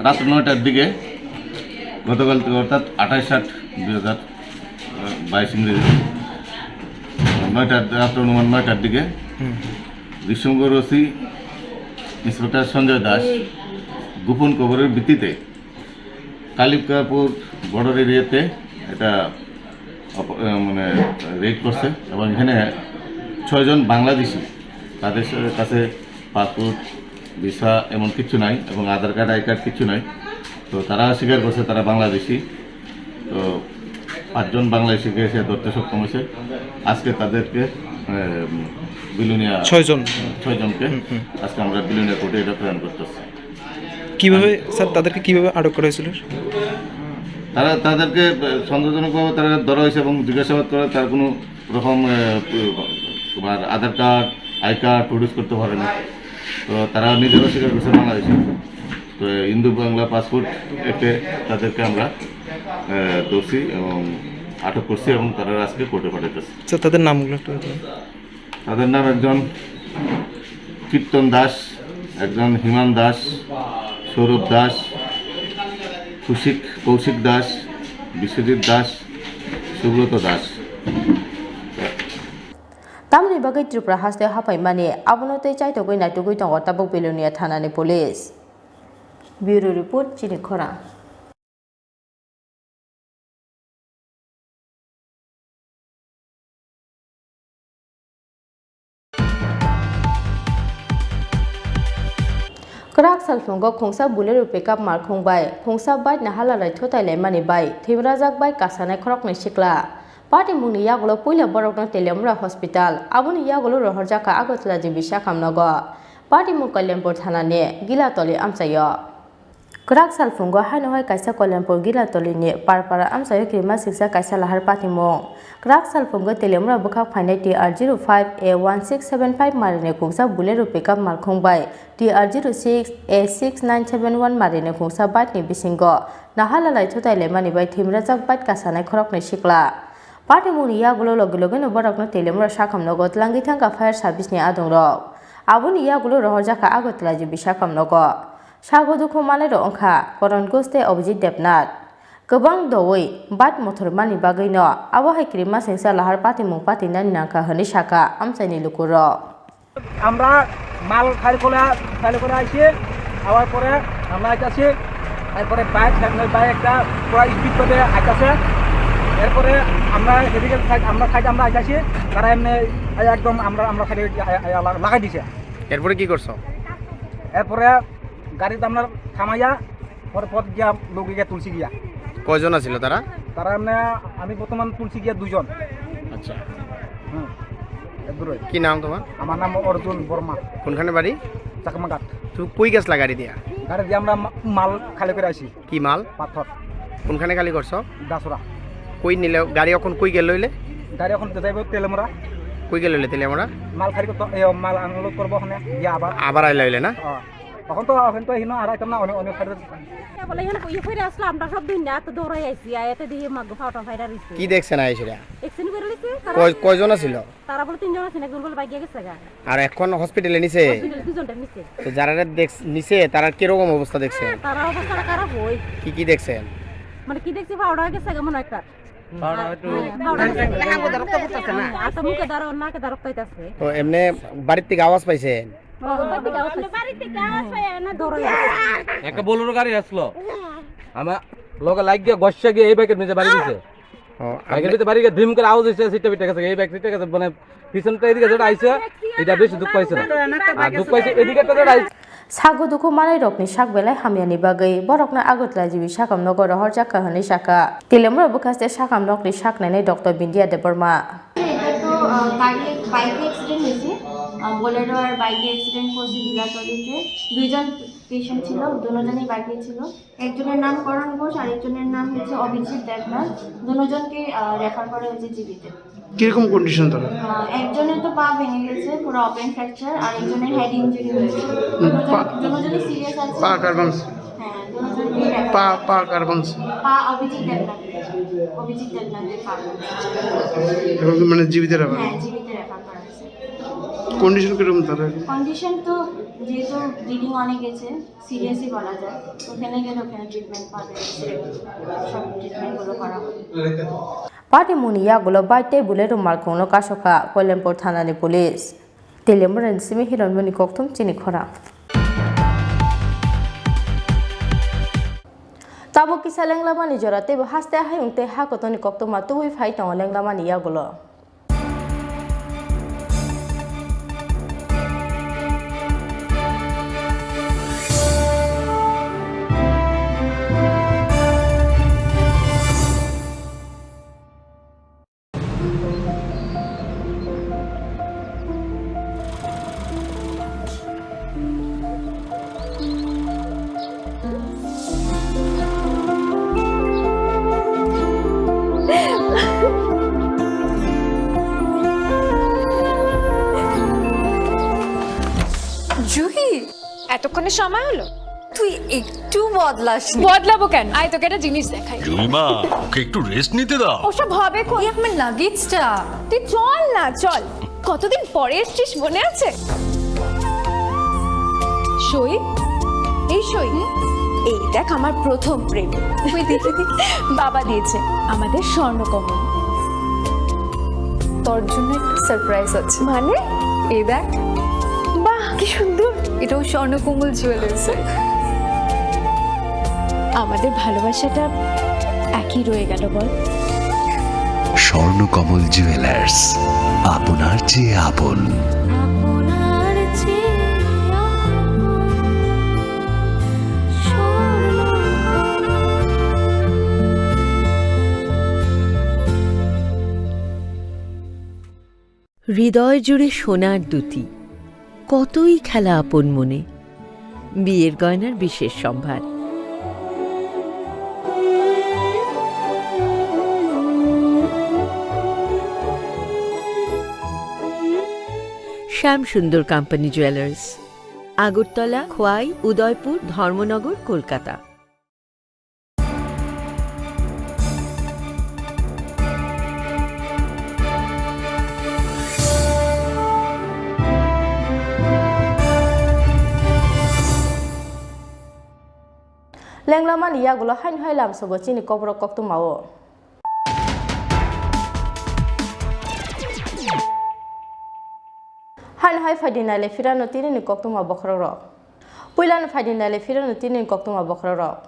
রাত নয়টার দিকে, গতকাল অর্থাৎ আঠাশ আট দুই হাজার বাইশ ইংরেজি, নয়টার, রাত্র অনুমান নয়টার দিকে হুম। বিষ্ণুপুর ওসি ইন্সপেক্টর সঞ্জয় দাস গোপন খবরের ভিত্তিতে কালিকাপুর বর্ডার এরিয়াতে একটা অপ-, আহ, মানে রেড করছে এবং এখানে ছয়জন বাংলাদেশি, তাদের সা-, কাছে পাসপোর্ট, ভিসা এমন কিছু নাই এবং আধার কার্ড, আই কার্ড কিছু নাই। তো তারা স্বীকার করছে তারা বাংলাদেশি। তো পাঁচজন বাংলাদেশিকে এসে ধরতে সক্ষম হয়েছে। আজকে তাদেরকে, আহ, বিলোনিয়া ছয়জন। ছয়জনকে হুম, হুম। আজকে আমরা বিলোনিয়া কোর্টে এটা প্রেরণ করতেছি। কিভাবে, স্যার, তাদেরকে কিভাবে আটক করা হয়েছিল? তারা, তাদেরকে, আহ, সন্দেহজনকভাবে তারা ধরা হয়েছে এবং জিজ্ঞাসাবাদ করে তার কোনো রকম, আহ, তোমার আধার কার্ড, আই কার্ড প্রডিউস করতে পারে না। তো তারা নিজেরা স্বীকার করছে বাংলাদেশে। তো হিন্দু বাংলা পাসপোর্ট এক্টে তাদেরকে আমরা, আহ, ধরছি এবং আটক করছি এবং তারা আজকে কোর্টে পাঠাইতেছে। স্যার, তাদের নামগুলো একটু বলুন। তাদের নাম একজন কীর্তন দাস, একজন হিমান দাস, সৌরভ দাস, কৌশিক, কৌশিক দাস, বিশ্বজিৎ দাস, সুব্রত Das. Tamni bagwi Tripura haste hapai mani, abono tei chaitogwi naitugwi tongo tabuk Belonia thanani police. Bureau report, chini khorang. Kwrak salphungo khungsa Bolero pickup malkhung bai khungsa bike no hala rai thutai laimani bai thwimrajak bai kasanai khoroknwi sikla. Patimungni yagulo puila borokno Teliamura hospital, aboni yagulo rohorjakha Agartala G B sakhamnogo. Patimung Kalyanpur thanani Gilatoli amchaio. Kwrak salphungo haino hai kaisa Kalyanpur Gilatolini Parpara amchaio kirima siksa kaisa lahar patimung. Kwrak salphungo Teliamura bwkhak phainai T R zero five A one six seven five marini kukjak Bolero pickup malkhung bai T R zero six A six nine seven one marini kukjak bike ni bisingo naha lalai thutai laimani bai thwimrajak bike kasanai khoroknwi sikla. Patimungni yagulo logi logino borokno Teliamura sakhamnogo twlangwi thangkha fire service ni adongrok. Aboni yagulo rohorjakha Agartala G B sakhamnogo. Sago dukhu manai rok wngkha Koron Ghosh tei Abhijit Debnath. Kwbang doui bike mothor mani bagwino abo hai kirima singsa lahar patimung patinani nangkha hwnwi sakha amchaini lukurok. আমরা মাল খালি করে, খালি করে আইছি, আওয়ার পরে আমরা আইতাছি, এরপরে বাইক, সামনের বাইক একটা পুরা স্পিড করে আইতাছে, এরপরে আমরা এদিকে সাইড, আমরা সাইড আমরা আইতাছি, তারা এমনি একদম আমরা, আমরা সাইডে লাগাই দিছে। এরপরে কি করছো? এরপরে গাড়িতে আমরা থামাইয়া পরে পথ গিয়া লোক গিয়া তুলছি গিয়া। কয়জন আছিল তারা? তারা এমনি আমি বর্তমান তুলছি গিয়া দুইজন। আচ্ছা। হুম। এদুরই। কি নাম তোমার? আমার নাম অর্জুন বর্মা। কোনখানে বাড়ি? চাকমাঘাট। তুমি কই গেছলা গাড়ি দিয়া? গাড়ি দিয়ে আমরা মা-, মাল খালি করে আইছি। কি মাল? পাথর। কোনখানে খালি করছো? দাসুরা। কই নিলে গাড়ি? এখন কই গেল হইলে? গাড়ি এখন তো যাইব তেলেমরা। কই গেল হইলে তেলেমরা? মাল খালি করতো, এ, মাল আনলোড করবো ওখানে, গিয়ে আবার। আবার আইলা হইলে না? হ্যাঁ। তখন তো, এখন তো এখানে আর আইতাম না, অনেক, অনেক সাইডে। বলে, এখানে ইয়ে করে আসলো, আমরা সব দিন না, তো দৌড়াই আইছি, আয়, এতে দিয়ে মাগো ফাটা ফাইরা রইছে। কি দেখছেন আয় সেটা? অ্যাক্সিডেন্ট করে লিছে, তারা কয়-, কয়জন আছিল? তারা বলে তিনজন আছে, একজন বলে বাইকে গেছে গা। আর এখন হসপিটালে নিছে? হসপিটালে দুজনটা নিছে। তো যারা দেখ-, নিছে, তারা কিরকম অবস্থা দেখছেন? হ্যাঁ, তারা অবস্থা খারাপ হয়। কি কি দেখছেন? মানে কি দেখছি, ফাটা গেছে গা মনে হয় একটা। ফাটা একটু হ্যাঁ, ফাটা গেছে। আচ্ছা, মুখে দাঁড়াও, নাকে দাঁড়াও পাইতাছে। তো এমনি বাড়ির থেকে আওয়াজ পাইছেন? ও, বাড়ির থেকে আওয়াজ পাইছে। বাড়ির থেকে আওয়াজ পাই না, দৌড়াই। একটা বোলেরো গাড়ি আসলো। আমার লগে লাগ গিয়া গসা গিয়া এই বাইকের নিচে বাড়ি দিছে। ও, বাইকের আপনি ভিতরে বাড়ি গিয়া ধিম করে আওয়াজ হইছে, সিটটা পিটে গেছে। এই বাইক সিটে গেছে, মানে পিছনটা এদিকে যেটা আইছে, এটা বেশি দুঃখ পাইছে না। আর দুঃখ পাইছে এদিকে একটা যেটা আইছে। Sago dukhu manwi rokni sak belai hamyani bagwi borokno Agartala G B sakam nogo rohorjak kha hwnwi sakha. Telemra bwkhaste sakam nokni sak nainai Doctor Bindia Debbarma. এটা তো, আহ, গাড়ি, বাইকে অ্যাক্সিডেন্ট হয়েছে। আহ, বোলেরো আর বাইকে অ্যাক্সিডেন্ট করছে বিলাতলিতে। দুইজন পেশেন্ট ছিল, দুজনই বাইকে ছিল। একজনের নাম করণ ঘোষ, আরেকজনের নাম হচ্ছে অভিজিৎ দেবনাথ। দুজনকে, আহ, রেফার করা হয়েছে জিবিতে। কিরকম কন্ডিশন তারা? আহ, একজনের তো পা ভেঙে গেছে, পুরো ওপেন ফ্র্যাকচার, আর একজনের হেড ইনজুরি হয়েছে। দুজন, পা-, দুজনই সিরিয়াস আছে। পা কার ভাঙছে? হ্যাঁ, দুজনকেই রেফার পা, করা পা হয়েছে। কার ভাঙছে? পা অভিজিৎ দেবনাথের। অভিজিৎ দেবনাথের পা ভাঙছে। এখন কি মানে জিবিতে রেফার? হ্যাঁ, জিবিতে রেফার করা হয়েছে। কন্ডিশন কিরকম তারা এখন? কন্ডিশন তো যেহেতু ব্লিডিং অনেক গেছে, সিরিয়াসই বলা যায়। ওখানে গেলে ওখানে ট্রিটমেন্ট পাবে, সব ট্রিটমেন্টগুলো করা হবে। Party muni yagulo bike tei Bolero malkhungno kasokha Koilampur thanani police. Telemurani simi hironmani kokthum chini khorang. Tabuk kisa lenglamani jora teibo haste hayung tei ha kotorni koktwma tubui phai tongo lenglamani yagulo. Juhi, এতক্ষণে সময় হলো? তুই একটু বদলাসনি। বদলাবো কেন? আয়, তোকে একটা জিনিস দেখাই। জুলিমা, ওকে একটু রেস্ট নিতে দাও। ওসব হবে কোন? এই আমার লাগেজটা। তুই চল না, চল। কতদিন পরে এসছিস, মনে আছে? সই, এই সই। এই দেখ, আমার প্রথম প্রেম। ওই দেখে দি, বাবা দিয়েছে আমাদের স্বর্ণকমল। তোর জন্য একটা সারপ্রাইজ আছে। মানে? এই দেখ। বাহ, কি সুন্দর। এটাও স্বর্ণকমল জুয়েলার্সের। আমাদের ভালোবাসাটা একই রয়ে গেল, বল? স্বর্ণকমল জুয়েলার্স, আপনার চেয়ে আপন। হৃদয় জুড়ে সোনার দুতি, কতই খেলা আপন মনে। বিয়ের গয়নার বিশেষ সম্ভার। শ্যাম সুন্দর কোম্পানি জুয়েলার্স, আগরতলা, খোয়াই, উদয়পুর, ধর্মনগর, Kolkata. Lenglamani yagulo haino hai lamsogo chini kokborok koktwmao. Haino hai phaidi naile phirano tinini koktwma bokhorokrok. Puilano phaidi naile phirano tinini koktwma bokhorokrok.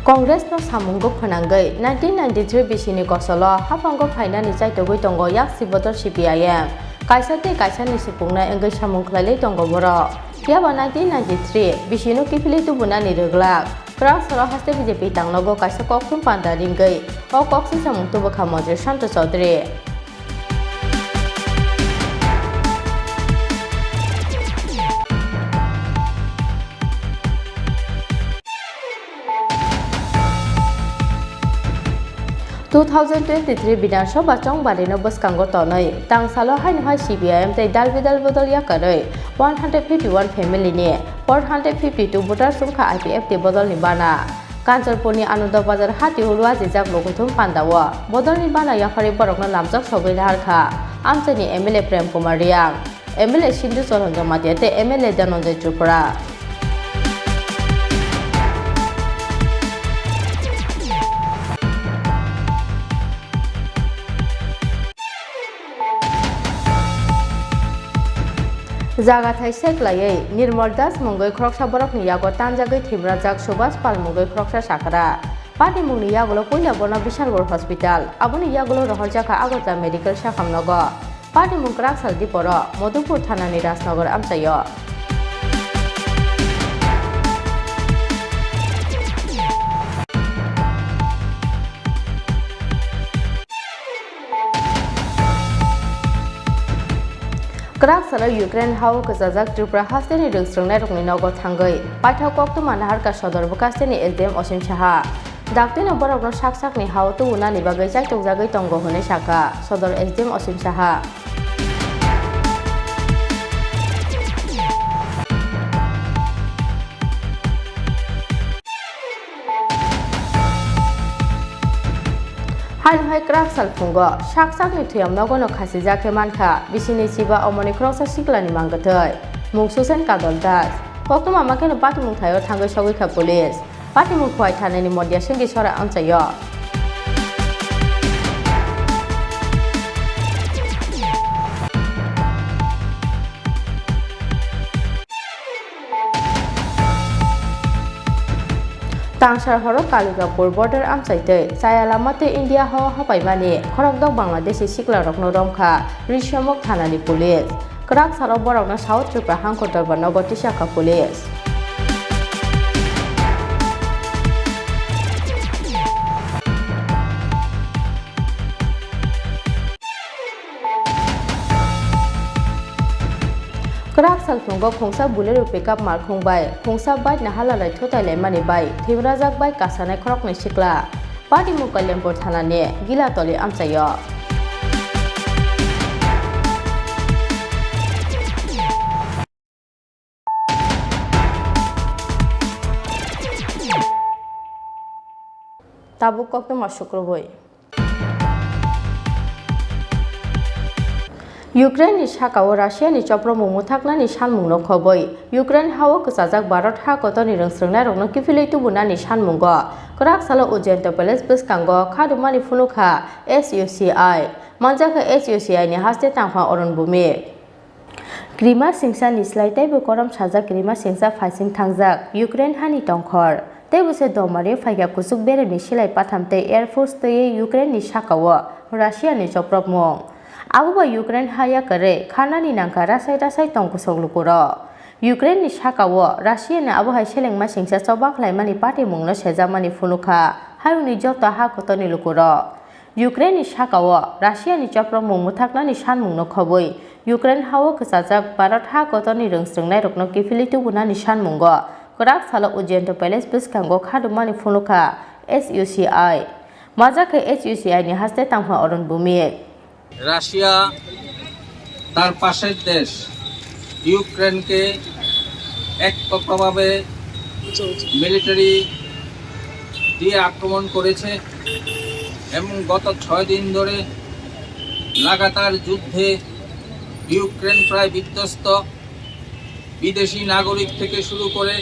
Congress no samung guk phwnangwi nineteen ninety-three bisini kosolo haphango phainani chaitogwi tongo yaksi bodol C P I M. Kaisa tei kaisani supungna wngwi samung khlailai tongo borok. Phiya ba nineteen ninety-three bisino kiphilwi tubunani rwglak. Kwrak salo haste B J P tangnogo kaisa kokthum panda ringwi o kok sisamung tubukha Mantri Shanto Chaudhary. Two thousand twenty-three Bidhan Sabha chongbarino bwskango tonwi tangsalo haino hai C P I M tei dal bidal bodol yakarwi one hundred fifty-one family ni four hundred fifty-two voters wngkha I P F T bodolni bana. Kanchanpurni Anando Bazar hati hulu ajijak lukuthum pandao bodolni bana yapharwi borokno lamjak sogwi naharkha amchaini M L A Prem Kumar Reang, M L A Sindhu Choron Jamatia tei M L A Dhananjay Tripura. Jaga thai seklaiwi Nirmal Das mungwi khoroksa borokni yago tanjagwi thwimrajak Subhas Pal mungwi khoroksa sakra. Patimungni yagulo puila bono Bishalpur Hospital, aboni yagulo rohorjakha Agartala Medical Sakham nogo. Patimung kwrak sal diporo Madhupur thanani Rajnagar amchaio. Kwrak salo Ukraine hao kwchajak Tripura hasteni rwngsrwngnairokni nogo thangwi paithak koktwma naharkha sodor bwkhasteni S D M Osim Saha. Daktino borokno sak sakni hao tubunani bagwi chaitokjagwi tongo hwnwi sakha sodor S D M Osim Saha. Haino hai kwrak sal phungo sak sakni thwiam nogono khasijak khe mankha bisini chiba omoni khoroksa siklani mangkwthwi. Mung Susen Kadol Das. Koktwma ma kheno patimung thaio thangwi sogwi kha police. Patimung Khowai thanani Mondia Sengki sora amchaio. Tangsar horo Kalikapur border amchai tei chaya lama tei India hao hapaimani khorokdok Bangladeshi siklarokno romkha Rishyamukh thanani police. Kwrak salo borokno South Tripura hangkor dorbar nogo tisakha police. Kwrak salphungo khungsa Bolero pickup malkhung bai khungsa bike nahalalai thutai laimani bai thwimrajak bai kasanai khoroknwi sikla. Patimung Kalyambur thanani Gilatoli amchaio. Tabuk koktwma sukrubui. Ukraine ni sakao Russia ni chopromung mwthaknani sanmungno khobwi Ukraine hao kwchajak Bharat ha kotorni rwngsrwngnairokno kiphilwi tubunani sanmungo kwrak salo Ujjayanta Palace bwskango khadumani phunukha S U C I. Manjakha S U C I ni haste tangphang Oron Bhumik. Krima singsa ni slai teibo korom sajak krima singsa phaising thangjak Ukraine hani tongkhor. Teibo se domario phaikha kuchuk beremni silai patham tei Air Force twiwi Ukraine ni sakao Russia ni chopropmung. Abo bai Ukraine ha yakarwi kharnani nangkha rasai rasai tong kusok lukurok. Ukraine ni sakao Russia ni abo hai selengma singsa choba khlaimani patimungno sejakmani phunukha hayungni joto ha kotorni lukurok. Ukraine ni sakao Russia ni chopromung mwthaknani sanmungno khobwi Ukraine hao kwchajak Bharat ha kotorni rwngsrwngnairokno kiphilwi tubunani sanmungo kwrak salo Ujjayanta Palace bwskango khadumani phunukha S U C I. Majak khe S U C I ni haste tangphang Oron Bhumik. Russia তার পাশের দেশ ইউক্রেনকে একতরফাভাবে মিলিটারি দিয়ে আক্রমণ করেছে এবং গত ছয় দিন ধরে লাগাতার যুদ্ধে ইউক্রেন প্রায় বিধ্বস্ত। বিদেশি নাগরিক থেকে শুরু করে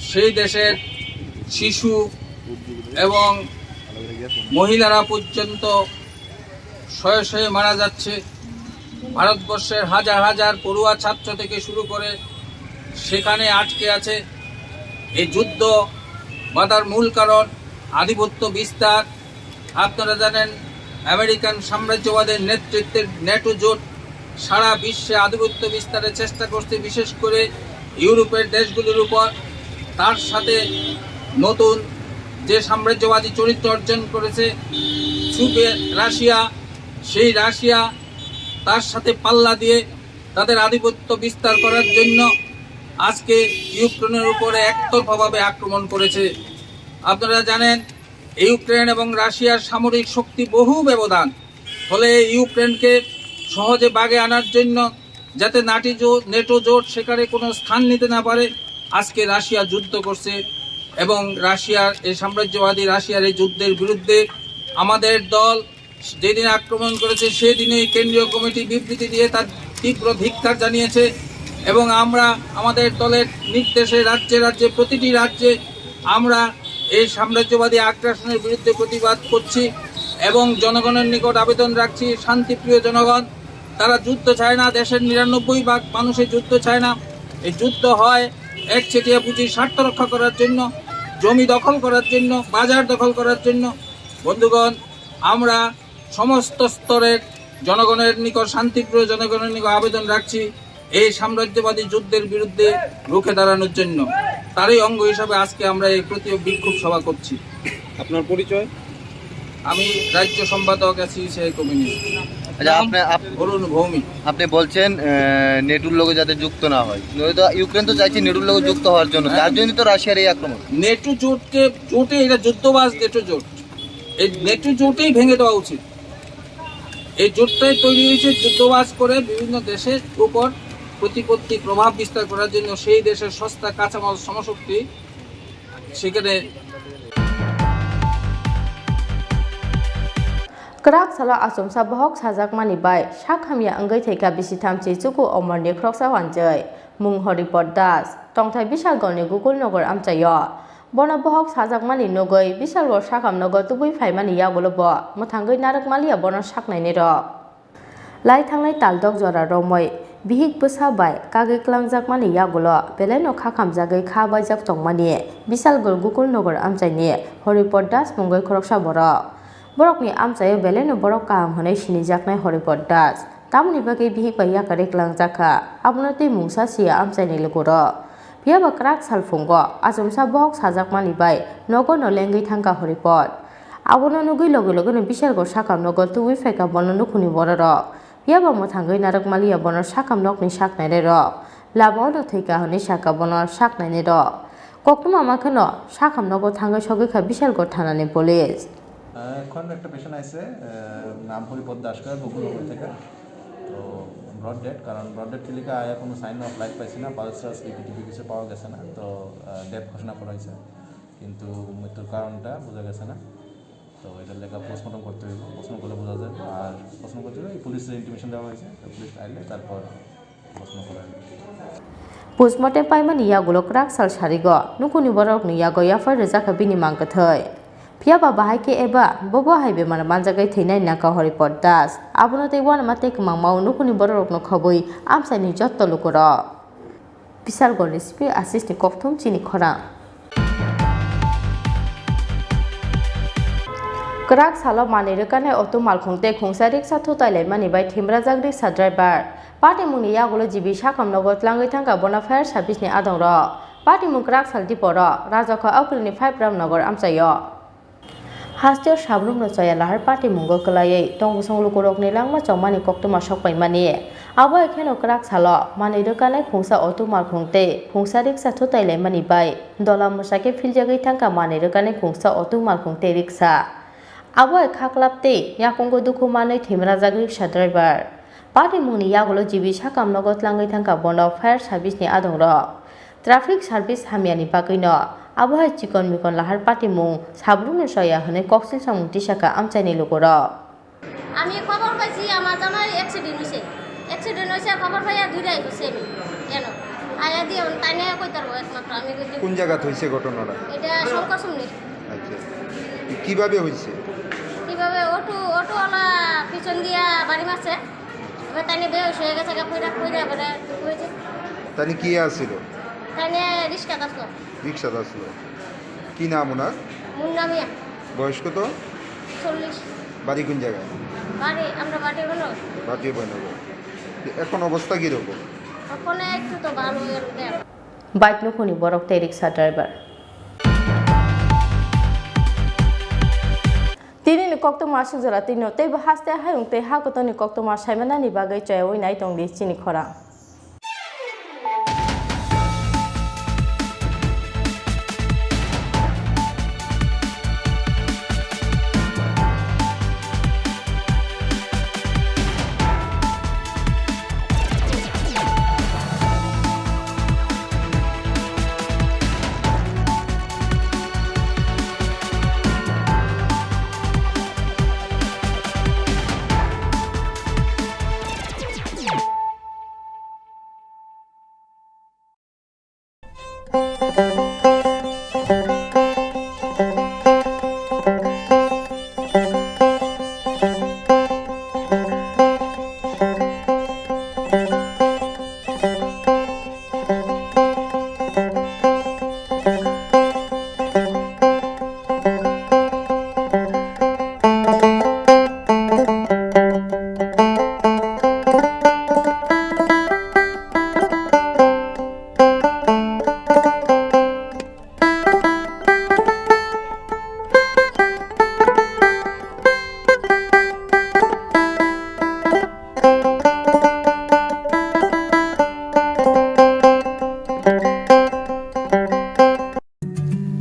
সেই দেশের শিশু এবং মহিলারা পর্যন্ত শয়ে শয়ে মারা যাচ্ছে। ভারতবর্ষের হাজার হাজার পড়ুয়া ছাত্র থেকে শুরু করে সেখানে আটকে আছে। এই যুদ্ধ বাধার মূল কারণ আধিপত্য বিস্তার। আপনারা জানেন, আমেরিকান সাম্রাজ্যবাদের নেতৃত্বের ন্যাটো জোট সারা বিশ্বে আধিপত্য বিস্তারের চেষ্টা করছে, বিশেষ করে ইউরোপের দেশগুলির উপর। তার সাথে নতুন যে সাম্রাজ্যবাদী চরিত্র অর্জন করেছে সুপে-, রাশিয়া, সেই রাশিয়া তার সাথে পাল্লা দিয়ে তাদের আধিপত্য বিস্তার করার জন্য আজকে ইউক্রেনের উপরে একতরফাভাবে আক্রমণ করেছে। আপনারা জানেন, ইউক্রেন এবং রাশিয়ার সামরিক শক্তি বহু ব্যবধান, ফলে ইউক্রেনকে সহজে বাগে আনার জন্য, যাতে নাটি জো-, নেটো জোট সেখানে কোনো স্থান নিতে না পারে, আজকে রাশিয়া যুদ্ধ করছে। এবং রাশিয়ার এই সাম্রাজ্যবাদী রাশিয়ার এই যুদ্ধের বিরুদ্ধে আমাদের দল যেদিন আক্রমণ করেছে, সেদিনই কেন্দ্রীয় কমিটি বিবৃতি দিয়ে তার তীব্র ধিক্কার জানিয়েছে। এবং আমরা আমাদের দলের নির্দেশে রাজ্যে রাজ্যে, প্রতিটি রাজ্যে আমরা এই সাম্রাজ্যবাদী আগ্রাসনের বিরুদ্ধে প্রতিবাদ করছি এবং জনগণের নিকট আবেদন রাখছি, শান্তিপ্রিয় জনগণ, তারা যুদ্ধ চায় না, দেশের নিরানব্বই ভাগ মানুষের যুদ্ধ চায় না। এই যুদ্ধ হয় একচেটিয়া পুঁজির স্বার্থ রক্ষা করার জন্য, জমি দখল করার জন্য, বাজার দখল করার জন্য। বন্ধুগণ, আমরা সমস্ত স্তরের জনগণের নিকট, শান্তিপ্রিয় জনগণের নিকট আবেদন রাখছি, এই সাম্রাজ্যবাদী যুদ্ধের বিরুদ্ধে রুখে দাঁড়ানোর জন্য। তারই অঙ্গ হিসাবে আজকে আমরা এই প্রতি বিক্ষোভ সভা করছি। আপনার পরিচয়? আমি রাজ্য সম্পাদক, এসইউসিআই কমিউনিস্ট। আচ্ছা, নাম আপনি, আপ-, অরুণ ভৌমিক। আপনি বলছেন, আহ, নেটোর লগে যাতে যুক্ত না হয়। নয়তো ইউক্রেন তো চাইছে নেটোর লগে যুক্ত হওয়ার জন্য, তার জন্যই তো রাশিয়ার এই আক্রমণ। নেটো জোটকে, জোটে এটা যুদ্ধবাজ নেটো জোট। এই নেটো জোটেই ভেঙে দেওয়া উচিত। এই জোটটাই তৈরি হয়েছে যুদ্ধবাজ করে বিভিন্ন দেশের উপর প্রতিপত্তি প্রভাব বিস্তার করার জন্য, সেই দেশের সস্তা কাঁচামাল শ্রমশক্তি সেখানে। Kwrak salo achomsa bohok sajakmani bai sak hamya wngwi thwikha bisi thamchi chuku omorni khoroksa wanjwi, mung Horipot Das, tongthai Bishalgorni Gokul Nogor amchaio. Bono bohok sajakmani nugwi Bishalgor sakham nogo tubui phaimani yagulo bo mwthangwi narwk maliya bono saknainirok. Lai thangnai taldok jora romwi bihik bwsa bai kagwi kwlangjakmani yagulo belaino kha khamjagwi kha baijak tongmani Bishalgor Gokul Nogor amchaini Horipot Das mungwi khoroksa borok. Borokni amchaio belaino borok kaham hwnwi sinijaknai Horipot Das. Tamoni bagwi bihik bai yakarwi kwlangjak kha, abono tei mungsa siya amchaini lukurok. Phiya ba kwrak salphungo achomsa bohok sajakmani bai nogo no lengwi thangkha Horipot. Abono nugwi loge loge no Bishalgor sakham nogo tubui phaikha bono nukhungni bororok. Phiya ba mwthangwi narwk maliya bono sakham nokni saknainairok. Lama ono thwikha hwnwi sakha bono saknainairok. Koktwma mankhe no sakham nogo thangwi sogwi kha Bishalgor thanani police. আহ, এখন একটা পেশেন্ট আছে, আহ, নাম হরিপদ দাসকার, বকুলনগর থেকে। তো broad dead, কারণ broad dead লিখা আয়া কোনো সাইন অফ লাইফ পাইছে না, পালস টালস বিপি টিপি কিছু পাওয়া গেছে না। তো, আহ, ডেথ ঘোষণা করা হয়েছে, কিন্তু মৃত্যুর কারণটা বোঝা গেছে না। তো এটা লেখা পোস্টমর্টম করতে হইব, পোস্টমর্টম করলে বোঝা যাবে। আর পোস্টমর্টম করতে হলে এই পুলিশে ইন্টিমেশন দেওয়া হয়েছে, তো পুলিশ আইলে তারপর Postmortem paimani yagulo kwrak sal sarigo, nukhungni borokni yago yaphar rwjakha bini mang kwthwi. Phiya ba bahai khe eba bobo hai bemar manjagwi thwinai nangkha Horipot Das. Abono tei uanama tei kwmangmao nukhungni bororokno khobwi amchaini jotto lukurok. Bishalgorni C P Ashish ni kokthum chini khorang. Kwrak salo manwi rwkani auto malkhung tei khungsa riksa thutai laimani bai thimrajak riksa driver. Patimungni yagulo G B sakham nogo tlangwi thangkha bono fire service ni adong rok. Patimung kwrak sal diporo Rajakha Okroni five Ramnagar amchaio. Hasteo sabrumno chaya lahar patimungo kwlaiwi tongkosong lukurokni langma chongmani koktwma sokpaimani. Abo hai kheno kwrak salo manwi rwkani khungsa auto malkhung tei khungsa riksa thutai laimani bai dola mwsakhe philjagwi thangkha manwi rwkani khungsa auto malkhung tei riksa. Abo hai khaklap tei yakungo dukhu manwi thimrajak riksa driver. Patimungni yagulo G B sakham nogo tlangwi thangkha bono fire service ni adong rok. Traffic service hamyani bagwino abo hai chikon mikon lahar patimung sabrumno chaya hwnwi koksil samung tisakha amchaini lukurok. আমি খবর পাইছি আমার জামাই অ্যাক্সিডেন্ট হয়েছে, অ্যাক্সিডেন্ট হয়েছে খবর পাইয়া দূরে আইছি আমি কেন আয়া দিয়ে তাই নিয়ে কইতার একমাত্র আমি কইছি। কোন জায়গাত হয়েছে ঘটনাটা? এটা শঙ্কর সুমনি। আচ্ছা, কিভাবে হয়েছে? কিভাবে? অটো, অটোওয়ালা পিছন দিয়া বাড়ি মারছে। এবার তাই নিয়ে বেহুশ হয়ে গেছে, গা পইড়া, পইড়া এবারে হয়েছে। তাই নিয়ে কে আসছিল? তাই নিয়ে রিক্সাত আসলো। রিক্সাত আসলো। কি নাম ওনার? মুন্না মিয়া। বয়স কত? চল্লিশ। বাড়ি কোন জায়গায়? বাড়ি, আমরা বাটি বানো। বাটি বানাবো। এখন অবস্থা কিরকম? ওখানে একটু তো ভালো এর দেখ। Bike nukhungni borok tei riksa driver. Tinini koktwma aswk jora twino teibo haste hayung tei ha kotorni koktwma saimanani bagwi chayawi nai tongdi chini khorang.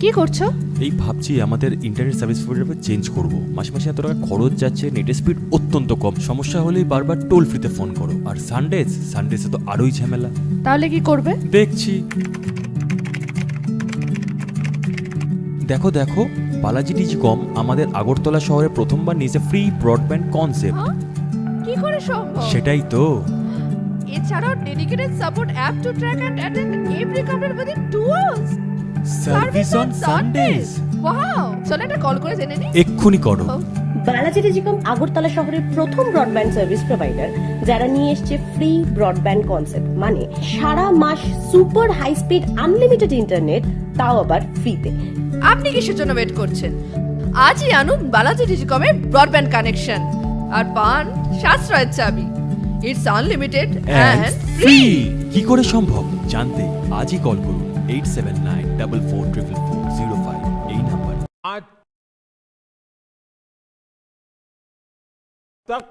কি করছো? এই ভাবছি আমাদের ইন্টারনেট সার্ভিস প্রোভাইডার চেঞ্জ করব। মাসে মাসে এত টাকা খরচ যাচ্ছে, নেটের স্পিড অত্যন্ত কম। সমস্যা হলেই বারবার টোল ফ্রিতে ফোন করো। আর সানডেজ, সানডেজে তো আরোই ঝামেলা। তাহলে কি করবে? দেখছি। দেখো, দেখো, বালাজি টেলিকম আমাদের আগরতলা শহরে প্রথমবার নিয়েছে ফ্রি ব্রডব্যান্ড কনসেপ্ট। হ্যাঁ? কি করে সম্ভব? সেটাই তো। এছাড়াও dedicated support app to track and attend every complaint within two hours. Service on Sundays. Wow! চলো একটা কল করে জেনে নিই। এক্ষুনি করো। ও। বালাজি টেলিকম আগরতলা শহরের প্রথম ব্রডব্যান্ড সার্ভিস প্রোভাইডার, যারা নিয়ে এসছে ফ্রি ব্রডব্যান্ড কনসেপ্ট, মানে সারা মাস super high speed unlimited internet, তাও আবার ফ্রিতে। আপনি কিসের জন্য ওয়েট করছেন? আজই আনুন বালাজি টেলিকমের ব্রডব্যান্ড কানেকশন আর পান সাশ্রয়ের চাবি। It's unlimited and and free. Free. কি করে সম্ভব জানতে আজই কল করুন eight seven nine double four triple four zero five এই নাম্বার। आज तक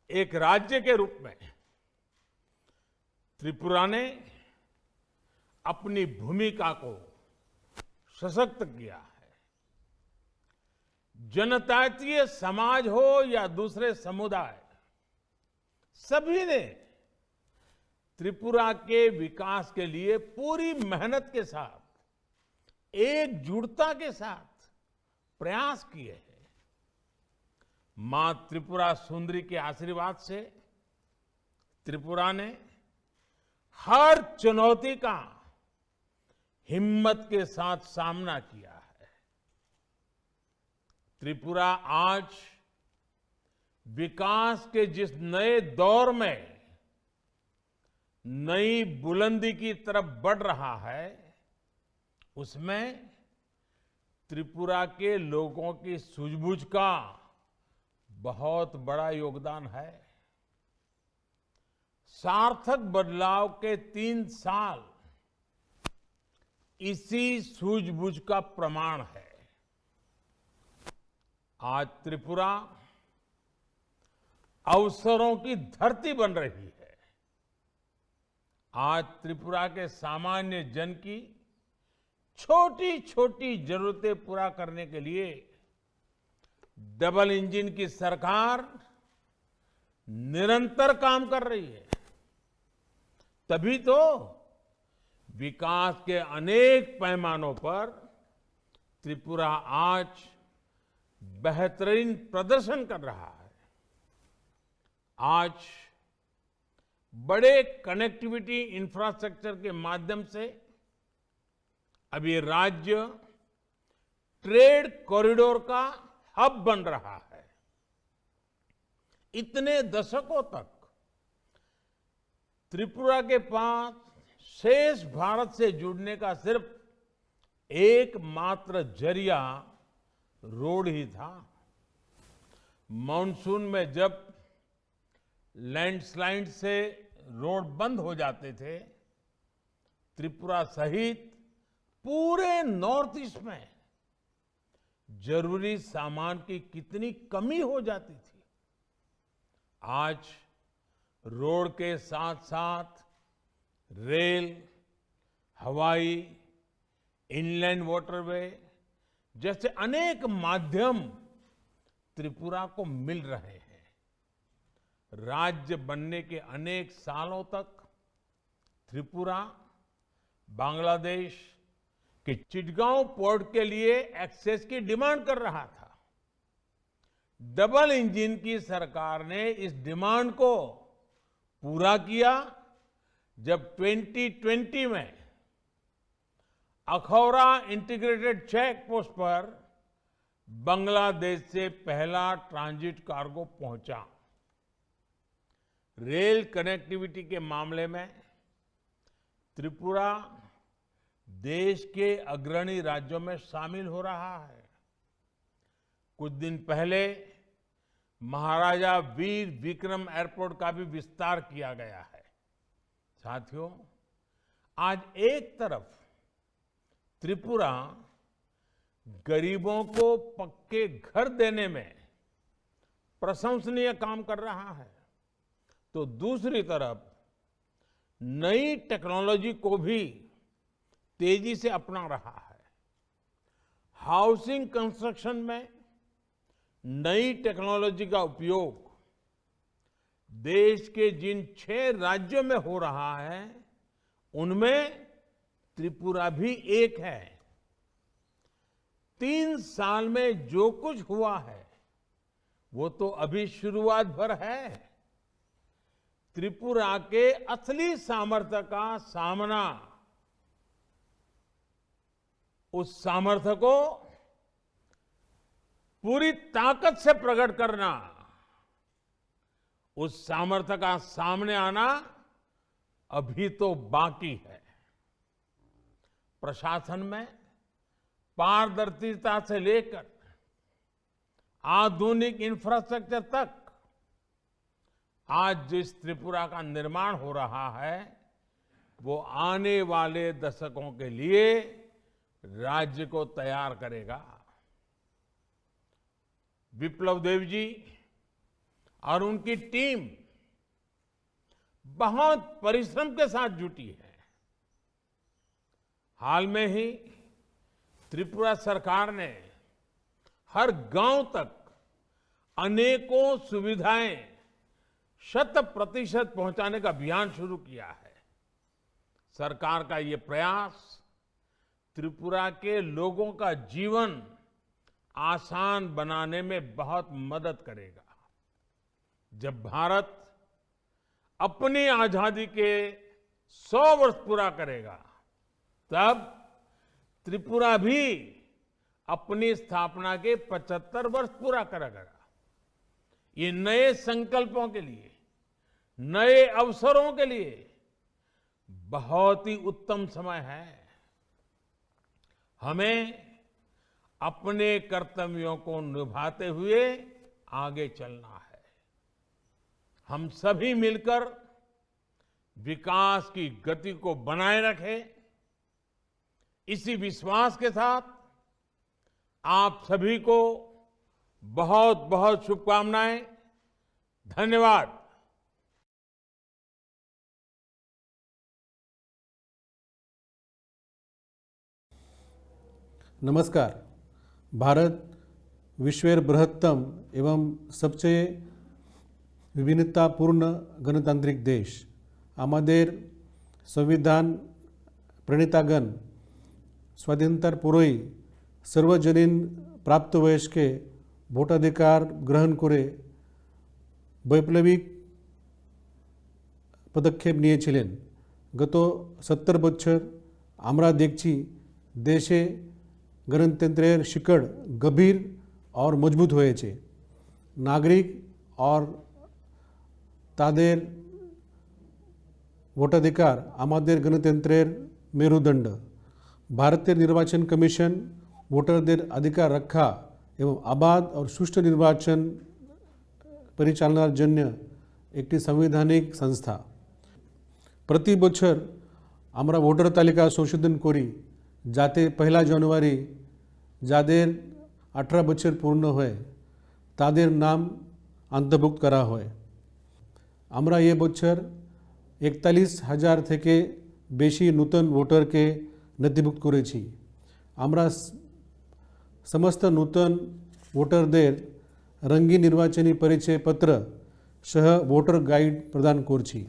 एक राज्य के रूप में त्रिपुरा ने अपनी भूमिका को सशक्त किया है। जनजातीय समाज हो या दूसरे समुदाय, सभी ने त्रिपुरा के विकास के लिए पूरी मेहनत के साथ, एकजुटता के साथ प्रयास किए हैं। मां त्रिपुरा सुंदरी के आशीर्वाद से त्रिपुरा ने हर चुनौती का हिम्मत के साथ सामना किया है। त्रिपुरा आज विकास के जिस नए दौर में नई बुलंदी की तरफ बढ़ रहा है, उसमें त्रिपुरा के लोगों की सूझबूझ का बहुत बड़ा योगदान है। सार्थक बदलाव के तीन साल इसी सूझबूझ का प्रमाण है। आज त्रिपुरा अवसरों की धरती बन रही है। आज त्रिपुरा के सामान्य जन की छोटी-छोटी जरूरतें पूरा करने के लिए डबल इंजन की सरकार निरंतर काम कर रही है। तभी तो विकास के अनेक पैमानों पर त्रिपुरा आज बेहतरीन प्रदर्शन कर रहा है। आज बड़े कनेक्टिविटी इंफ्रास्ट्रक्चर के माध्यम से अब ये राज्य ट्रेड कॉरिडोर का हब बन रहा है। इतने दशकों तक त्रिपुरा के पास शेष भारत से जुड़ने का सिर्फ एकमात्र जरिया रोड ही था। मॉनसून में जब लैंडस्लाइड से रोड बंद हो जाते थे, त्रिपुरा सहित पूरे नॉर्थ ईस्ट में जरूरी सामान की कितनी कमी हो जाती थी। आज रोड के साथ-साथ रेल, हवाई, इनलैंड वाटरवे जैसे अनेक माध्यम त्रिपुरा को मिल रहे हैं। राज्य बनने के अनेक सालों तक त्रिपुरा बांग्लादेश के चिटगांव पोर्ट के लिए एक्सेस की डिमांड कर रहा था। डबल इंजन की सरकार ने इस डिमांड को पूरा किया, जब ट्वेंटी ट्वेंटी में अखौरा इंटीग्रेटेड चेक पोस्ट पर बांग्लादेश से पहला ट्रांजिट कार्गो पहुंचा। रेल कनेक्टिविटी के मामले में त्रिपुरा देश के अग्रणी राज्यों में शामिल हो रहा है। कुछ दिन पहले महाराजा वीर विक्रम एयरपोर्ट का भी विस्तार किया गया है। साथियों, आज एक तरफ त्रिपुरा गरीबों को पक्के घर देने में प्रशंसनीय काम कर रहा है, तो दूसरी तरफ नई टेक्नोलॉजी को भी तेजी से अपना रहा है। हाउसिंग कंस्ट्रक्शन में नई टेक्नोलॉजी का उपयोग देश के जिन छह राज्यों में हो रहा है, उनमें त्रिपुरा भी एक है। तीन साल में जो कुछ हुआ है, वो तो अभी शुरुआत भर है। त्रिपुरा के असली सामर्थ्य का सामना उस सामर्थ्य को पूरी ताकत से प्रकट करना, उस सामर्थ्य का सामने आना अभी तो बाकी है। प्रशासन में पारदर्शिता से लेकर आधुनिक इंफ्रास्ट्रक्चर तक आज जिस त्रिपुरा का निर्माण हो रहा है, वो आने वाले दशकों के लिए राज्य को तैयार करेगा। विप्लव देव जी और उनकी टीम बहुत परिश्रम के साथ जुटी है। हाल में ही त्रिपुरा सरकार ने हर गांव तक अनेकों सुविधाएं शत प्रतिशत पहुंचाने का अभियान शुरू किया है। सरकार का ये प्रयास त्रिपुरा के लोगों का जीवन आसान बनाने में बहुत मदद करेगा। जब भारत अपनी आजादी के सौ वर्ष पूरा करेगा, तब त्रिपुरा भी अपनी स्थापना के पचहत्तर वर्ष पूरा करेगा। ये नए संकल्पों के लिए, नए अवसरों के लिए बहुत ही उत्तम समय है। हमें अपने कर्तव्यों को निभाते हुए आगे चलना है। हम सभी मिलकर विकास की गति को बनाए रखें। इसी विश्वास के साथ आप सभी को बहुत, बहुत शुभकामनाएं। धन्यवाद। नमस्कार। भारत विश्वेर बृहत्तम एवं सबसे विभिन्नतापूर्ण गणतांत्रिक देश। আমাদের সংবিধান প্রণেতাগণ স্বাধীনতার পরেই সার্বজনীন প্রাপ্তবয়স্কে ভোটাধিকার গ্রহণ করে বৈপ্লবিক পদক্ষেপ নিয়েছিলেন। গত সত্তর বছর আমরা দেখছি দেশে গণতন্ত্রের শিকড় গভীর আর মজবুত হয়েছে। নাগরিক আর তাদের ভোটাধিকার আমাদের গণতন্ত্রের মেরুদণ্ড। ভারতের নির্বাচন কমিশন ভোটারদের অধিকার রক্ষা এবং অবাধ ও সুষ্ঠু নির্বাচন পরিচালনার জন্য একটি সাংবিধানিক সংস্থা। প্রতি বছর আমরা ভোটার তালিকা সংশোধন করি, যাতে পয়লা জানুয়ারি যাদের আঠারো বছর পূর্ণ হয়, তাদের নাম অন্তর্ভুক্ত করা হয়। আমরা এ বছর একতাল্লিশ হাজার থেকে বেশি নতুন ভোটারকে নথিভুক্ত করেছি। আমরা স-, সমস্ত নতুন ভোটারদের রঙিন নির্বাচনী পরিচয় পত্র সহ ভোটার গাইড প্রদান করছি।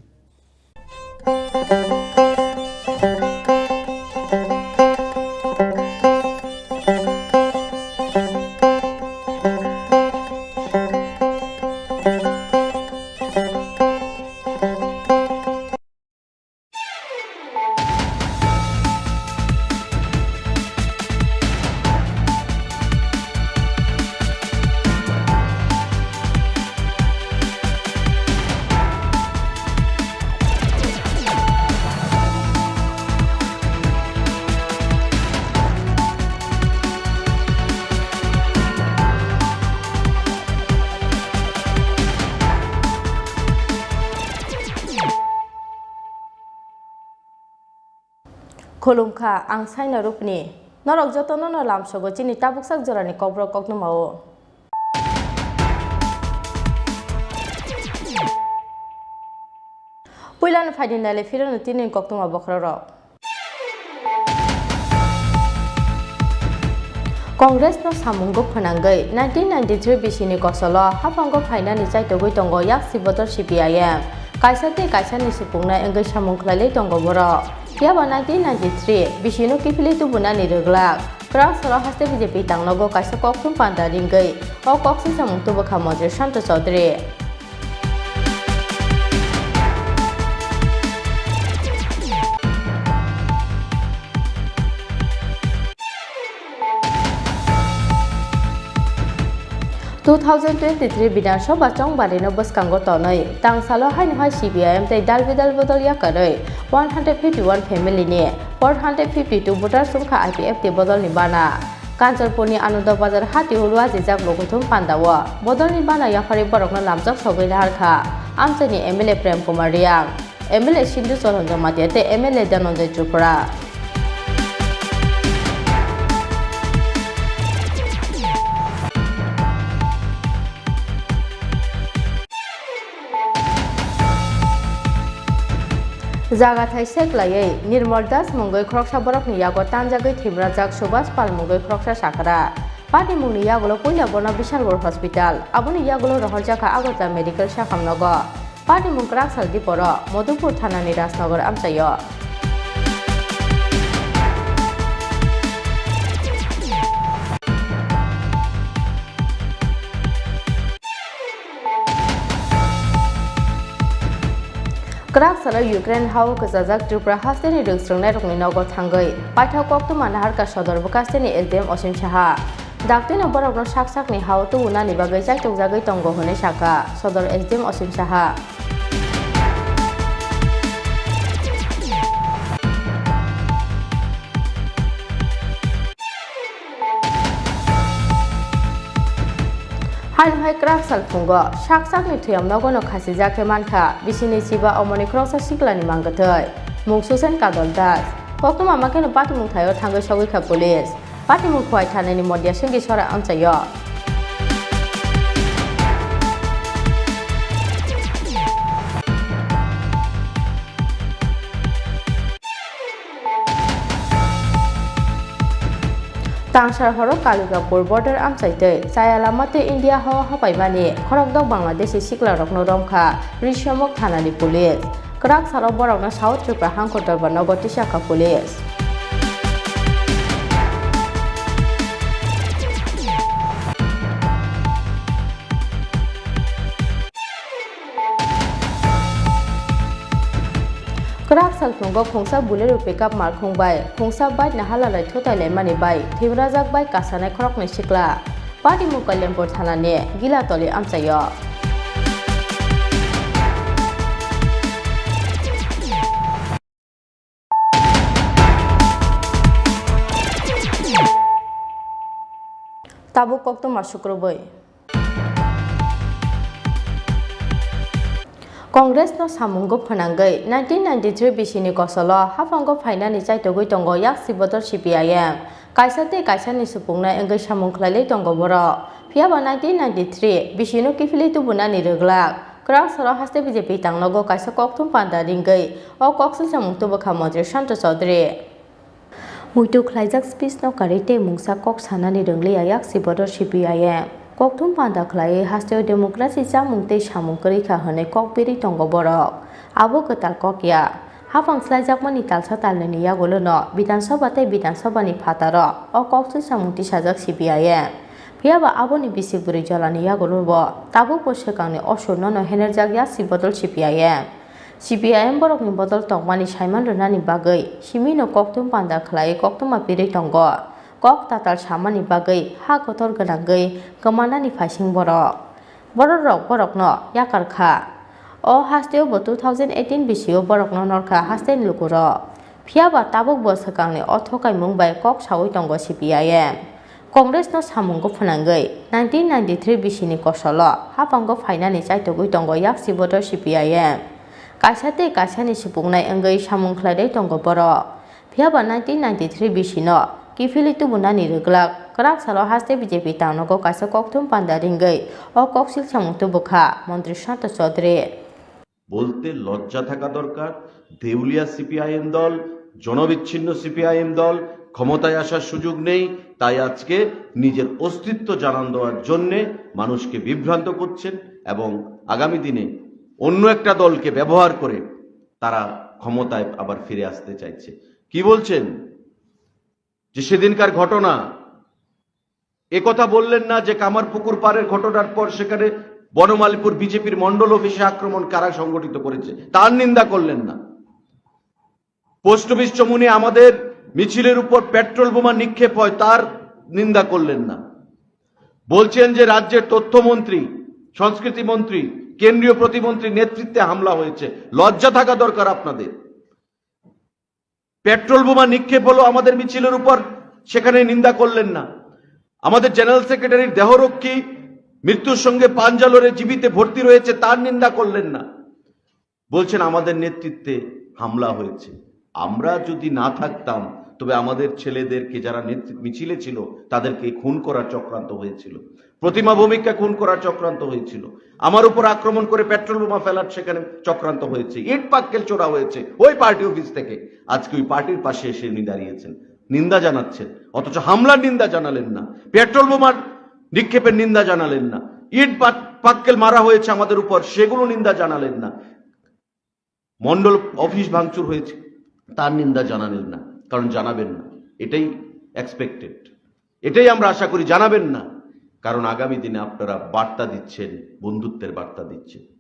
Khulumkha, ang Saina Rupni. Norok jotono no lamsogo chini tabuksak jorani kokborok koktwmao. Puilano phaidi naile phirano tini koktwma bokhorok rok. Congress no samungo phwnangwi nineteen ninety-three bisini kosolo haphango phainani chaitogwi tongo yaksi bodol C P I M. Kaisa tei kaisani supungna wngwi samung khlailai tongo borok. Phiya ba nineteen ninety-three bisino kiphilwi tubunani rwglak. Kwrak salo haste B J P tangnogo kaisa kokthum panda ringwi o koksil samung tubukha Montri Shanto Chaudhary. Two thousand twenty-three Bidhan Sabha chongbarino bwskango tonwi tangsalo haino hai C P I M tei dal bidal bodol yakarwi one hundred fifty-one family ni four hundred fifty-two voters wngkha I P F T bodolni bana. Kanchanpurni Ananda Bazar hati hulu ajijak lokothum pandao bodolni bana yapharwi borokno lamjak sogwi naharkha amchaini M L A Prem Kumar Reang. M L A Sindhu Choron Jamatia tei M L A Dhananjay Tripura. Jaga thai seklaiwi Nirmal Das mungwi khoroksa borokni yago tanjagwi thwimrajak Subhas Pal mungwi khoroksa sakra. Patimungni yagulo puila bono Bishalpur Hospital, aboni yagulo rohorjakha Agartala Medical Sakham nogo. Patimung kwrak sal diporo Madhupur thanani Rajnagar amchaio. Kwrak salo Ukraine hao kwchajak Tripura hasteni rwngsrwngnairokni nogo thangwi paithak koktwma naharkha sodor bwkhasteni S D M Osim Saha. Daktino borokno sak sakni hao tubunani bagwi chaitokjagwi tongo hwnwi sakha sodor S D M Osim Saha. Haino hai kwrak sal phungo sak sakni thwiyam nogono khasijak khe mankha bisini chiba omoni khoroksa siklani mangkwthwi mung Susen Kadol Das. Koktwma ma kheno patimung thaio thangwi sogwi kha police. Patimung Khowai thanani Mondia Sengki sora amchaio. Tangsar horo Kalikapur border amchai tei chaya lama tei India hao hapaimani khorokdok Bangladeshi siklarokno romkha Rishyamukh thanani police. Kwrak salo borokno South Tripura hangkor dorbar nogo tisakha police. Kwrak salphungo khungsa Bolero pickup malkhung bai khungsa bike nahalalai thutai laimani bai thwimrajak bai kasanai khoroknwi sikla. Patimung Kalyanpur thanani Gilatoli amchaio. Tabuk koktwma sukrubwi. Congress no samungo phwnangwi nineteen ninety-three bisini kosolo haphango phainani chaitogwi tongo yaksi bodol C P I M. Kaisa tei kaisani supungna wngwi samung khlailai tongo borok. Phiya ba nineteen ninety-three bisino kiphilwi tubunani rwglak. Kwrak salo haste B J P tangnogo kaisa kokthum panda ringwi o koksil samung tubukha Montri Shanto Chaudhary. Muitu khlaijak speech no karwi tei mungsa kok sanani rwngliya yaksi bodol C P I M. Kokthum panda khlaiwi hasteo democracy chamung tei samung kwrwi kha hwnwi kok birwi tongo borok. Abo kwtal kok ya. Haphang slaijakmani talsa talnwini yagulono Bidhan Sabha tei Bidhan Sabhani phataro o koksil samung tisajak C P I M. Phiya ba aboni bisik bwrwi jolani yagulobo tabukbo swkangni osurno no henerjak yaksi bodol C P I M. C P I M borokni bodol tongmani saiman rwnani bagwi simino kokthum panda khlaiwi koktwma pirwi tongo. Kok tatal samani bagwi ha kotor gwnangwi kwmanani phaising borok. Bororok borokno yakar kha. O hasteo bo two thousand eighteen bisio borokno norkha hasteni lukurok. Phiya ba tabuk bo swkangni o thokaimung bai kok saui tongo C P I M. Congress no samungo phwnangwi nineteen ninety-three bisini kosolo haphango phainani chaitogwi tongo yaksi bodol C P I M. Kaisa tei kaisani supuknai wngwi samung khlaidai tongo borok. Phiya ba nineteen ninety-three bisino kiphilwi tubunani rwglak kwrak salo haste B J P tangnogo kaisa kokthum panda ringwi o koksil samung tubukha Montri Shanto Chaudhary. বলতে লজ্জা থাকা দরকার। দেউলিয়া সিপিআইএম দল, জনবিচ্ছিন্ন সিপিআইএম দল, ক্ষমতায় আসার সুযোগ নেই, তাই আজকে নিজের অস্তিত্ব জানান দেওয়ার জন্যে মানুষকে বিভ্রান্ত করছেন এবং আগামী দিনে অন্য একটা দলকে ব্যবহার করে তারা ক্ষমতায় আবার ফিরে আসতে চাইছে। কি বলছেন যে সেদিনকার ঘটনা, এ কথা বললেন না যে কামারপুকুর পাড়ের ঘটনার পর সেখানে বনমালীপুর বিজেপির মণ্ডল অফিসে আক্রমণ কারা সংগঠিত করেছে, তার নিন্দা করলেন না। পোস্ট অফিস চমুনে আমাদের মিছিলের উপর পেট্রোল বোমা নিক্ষেপ হয়, তার নিন্দা করলেন না। বলছেন যে রাজ্যের তথ্যমন্ত্রী, সংস্কৃতি মন্ত্রী, কেন্দ্রীয় প্রতিমন্ত্রী নেতৃত্বে হামলা হয়েছে। লজ্জা থাকা দরকার আপনাদের। পেট্রোল বোমা নিক্ষেপ হলো আমাদের মিছিলের উপর, সেখানে নিন্দা করলেন না। আমাদের জেনারেল সেক্রেটারির দেহরক্ষী মৃত্যুর সঙ্গে পাঞ্জা লড়ে জীবিতে ভর্তি রয়েছে, তার নিন্দা করলেন না। বলছেন আমাদের নেতৃত্বে হামলা হয়েছে। আমরা যদি না থাকতাম, তবে আমাদের ছেলেদেরকে, যারা নেতৃত্ব মিছিলে ছিল, তাদেরকে খুন করার চক্রান্ত হয়েছিল। প্রতিমা ভৌমিককে খুন করার চক্রান্ত হয়েছিল। আমার উপর আক্রমণ করে পেট্রোল বোমা ফেলার সেখানে চক্রান্ত হয়েছে, ইট পাক্কেল ছোড়া হয়েছে ওই পার্টি অফিস থেকে। আজকে ওই পার্টির পাশে এসে উনি দাঁড়িয়েছেন, নিন্দা জানাচ্ছেন, অথচ হামলার নিন্দা জানালেন না, পেট্রোল বোমার নিক্ষেপের নিন্দা জানালেন না। ইট পাক- পাক্কেল মারা হয়েছে আমাদের উপর, সেগুলো নিন্দা জানালেন না। মণ্ডল অফিস ভাঙচুর হয়েছে, তার নিন্দা জানালেন না, কারণ জানাবেন না, এটাই এক্সপেক্টেড, এটাই আমরা আশা করি জানাবেন না, কারণ আগামী দিনে আপনারা বার্তা দিচ্ছেন, বন্ধুত্বের বার্তা দিচ্ছেন।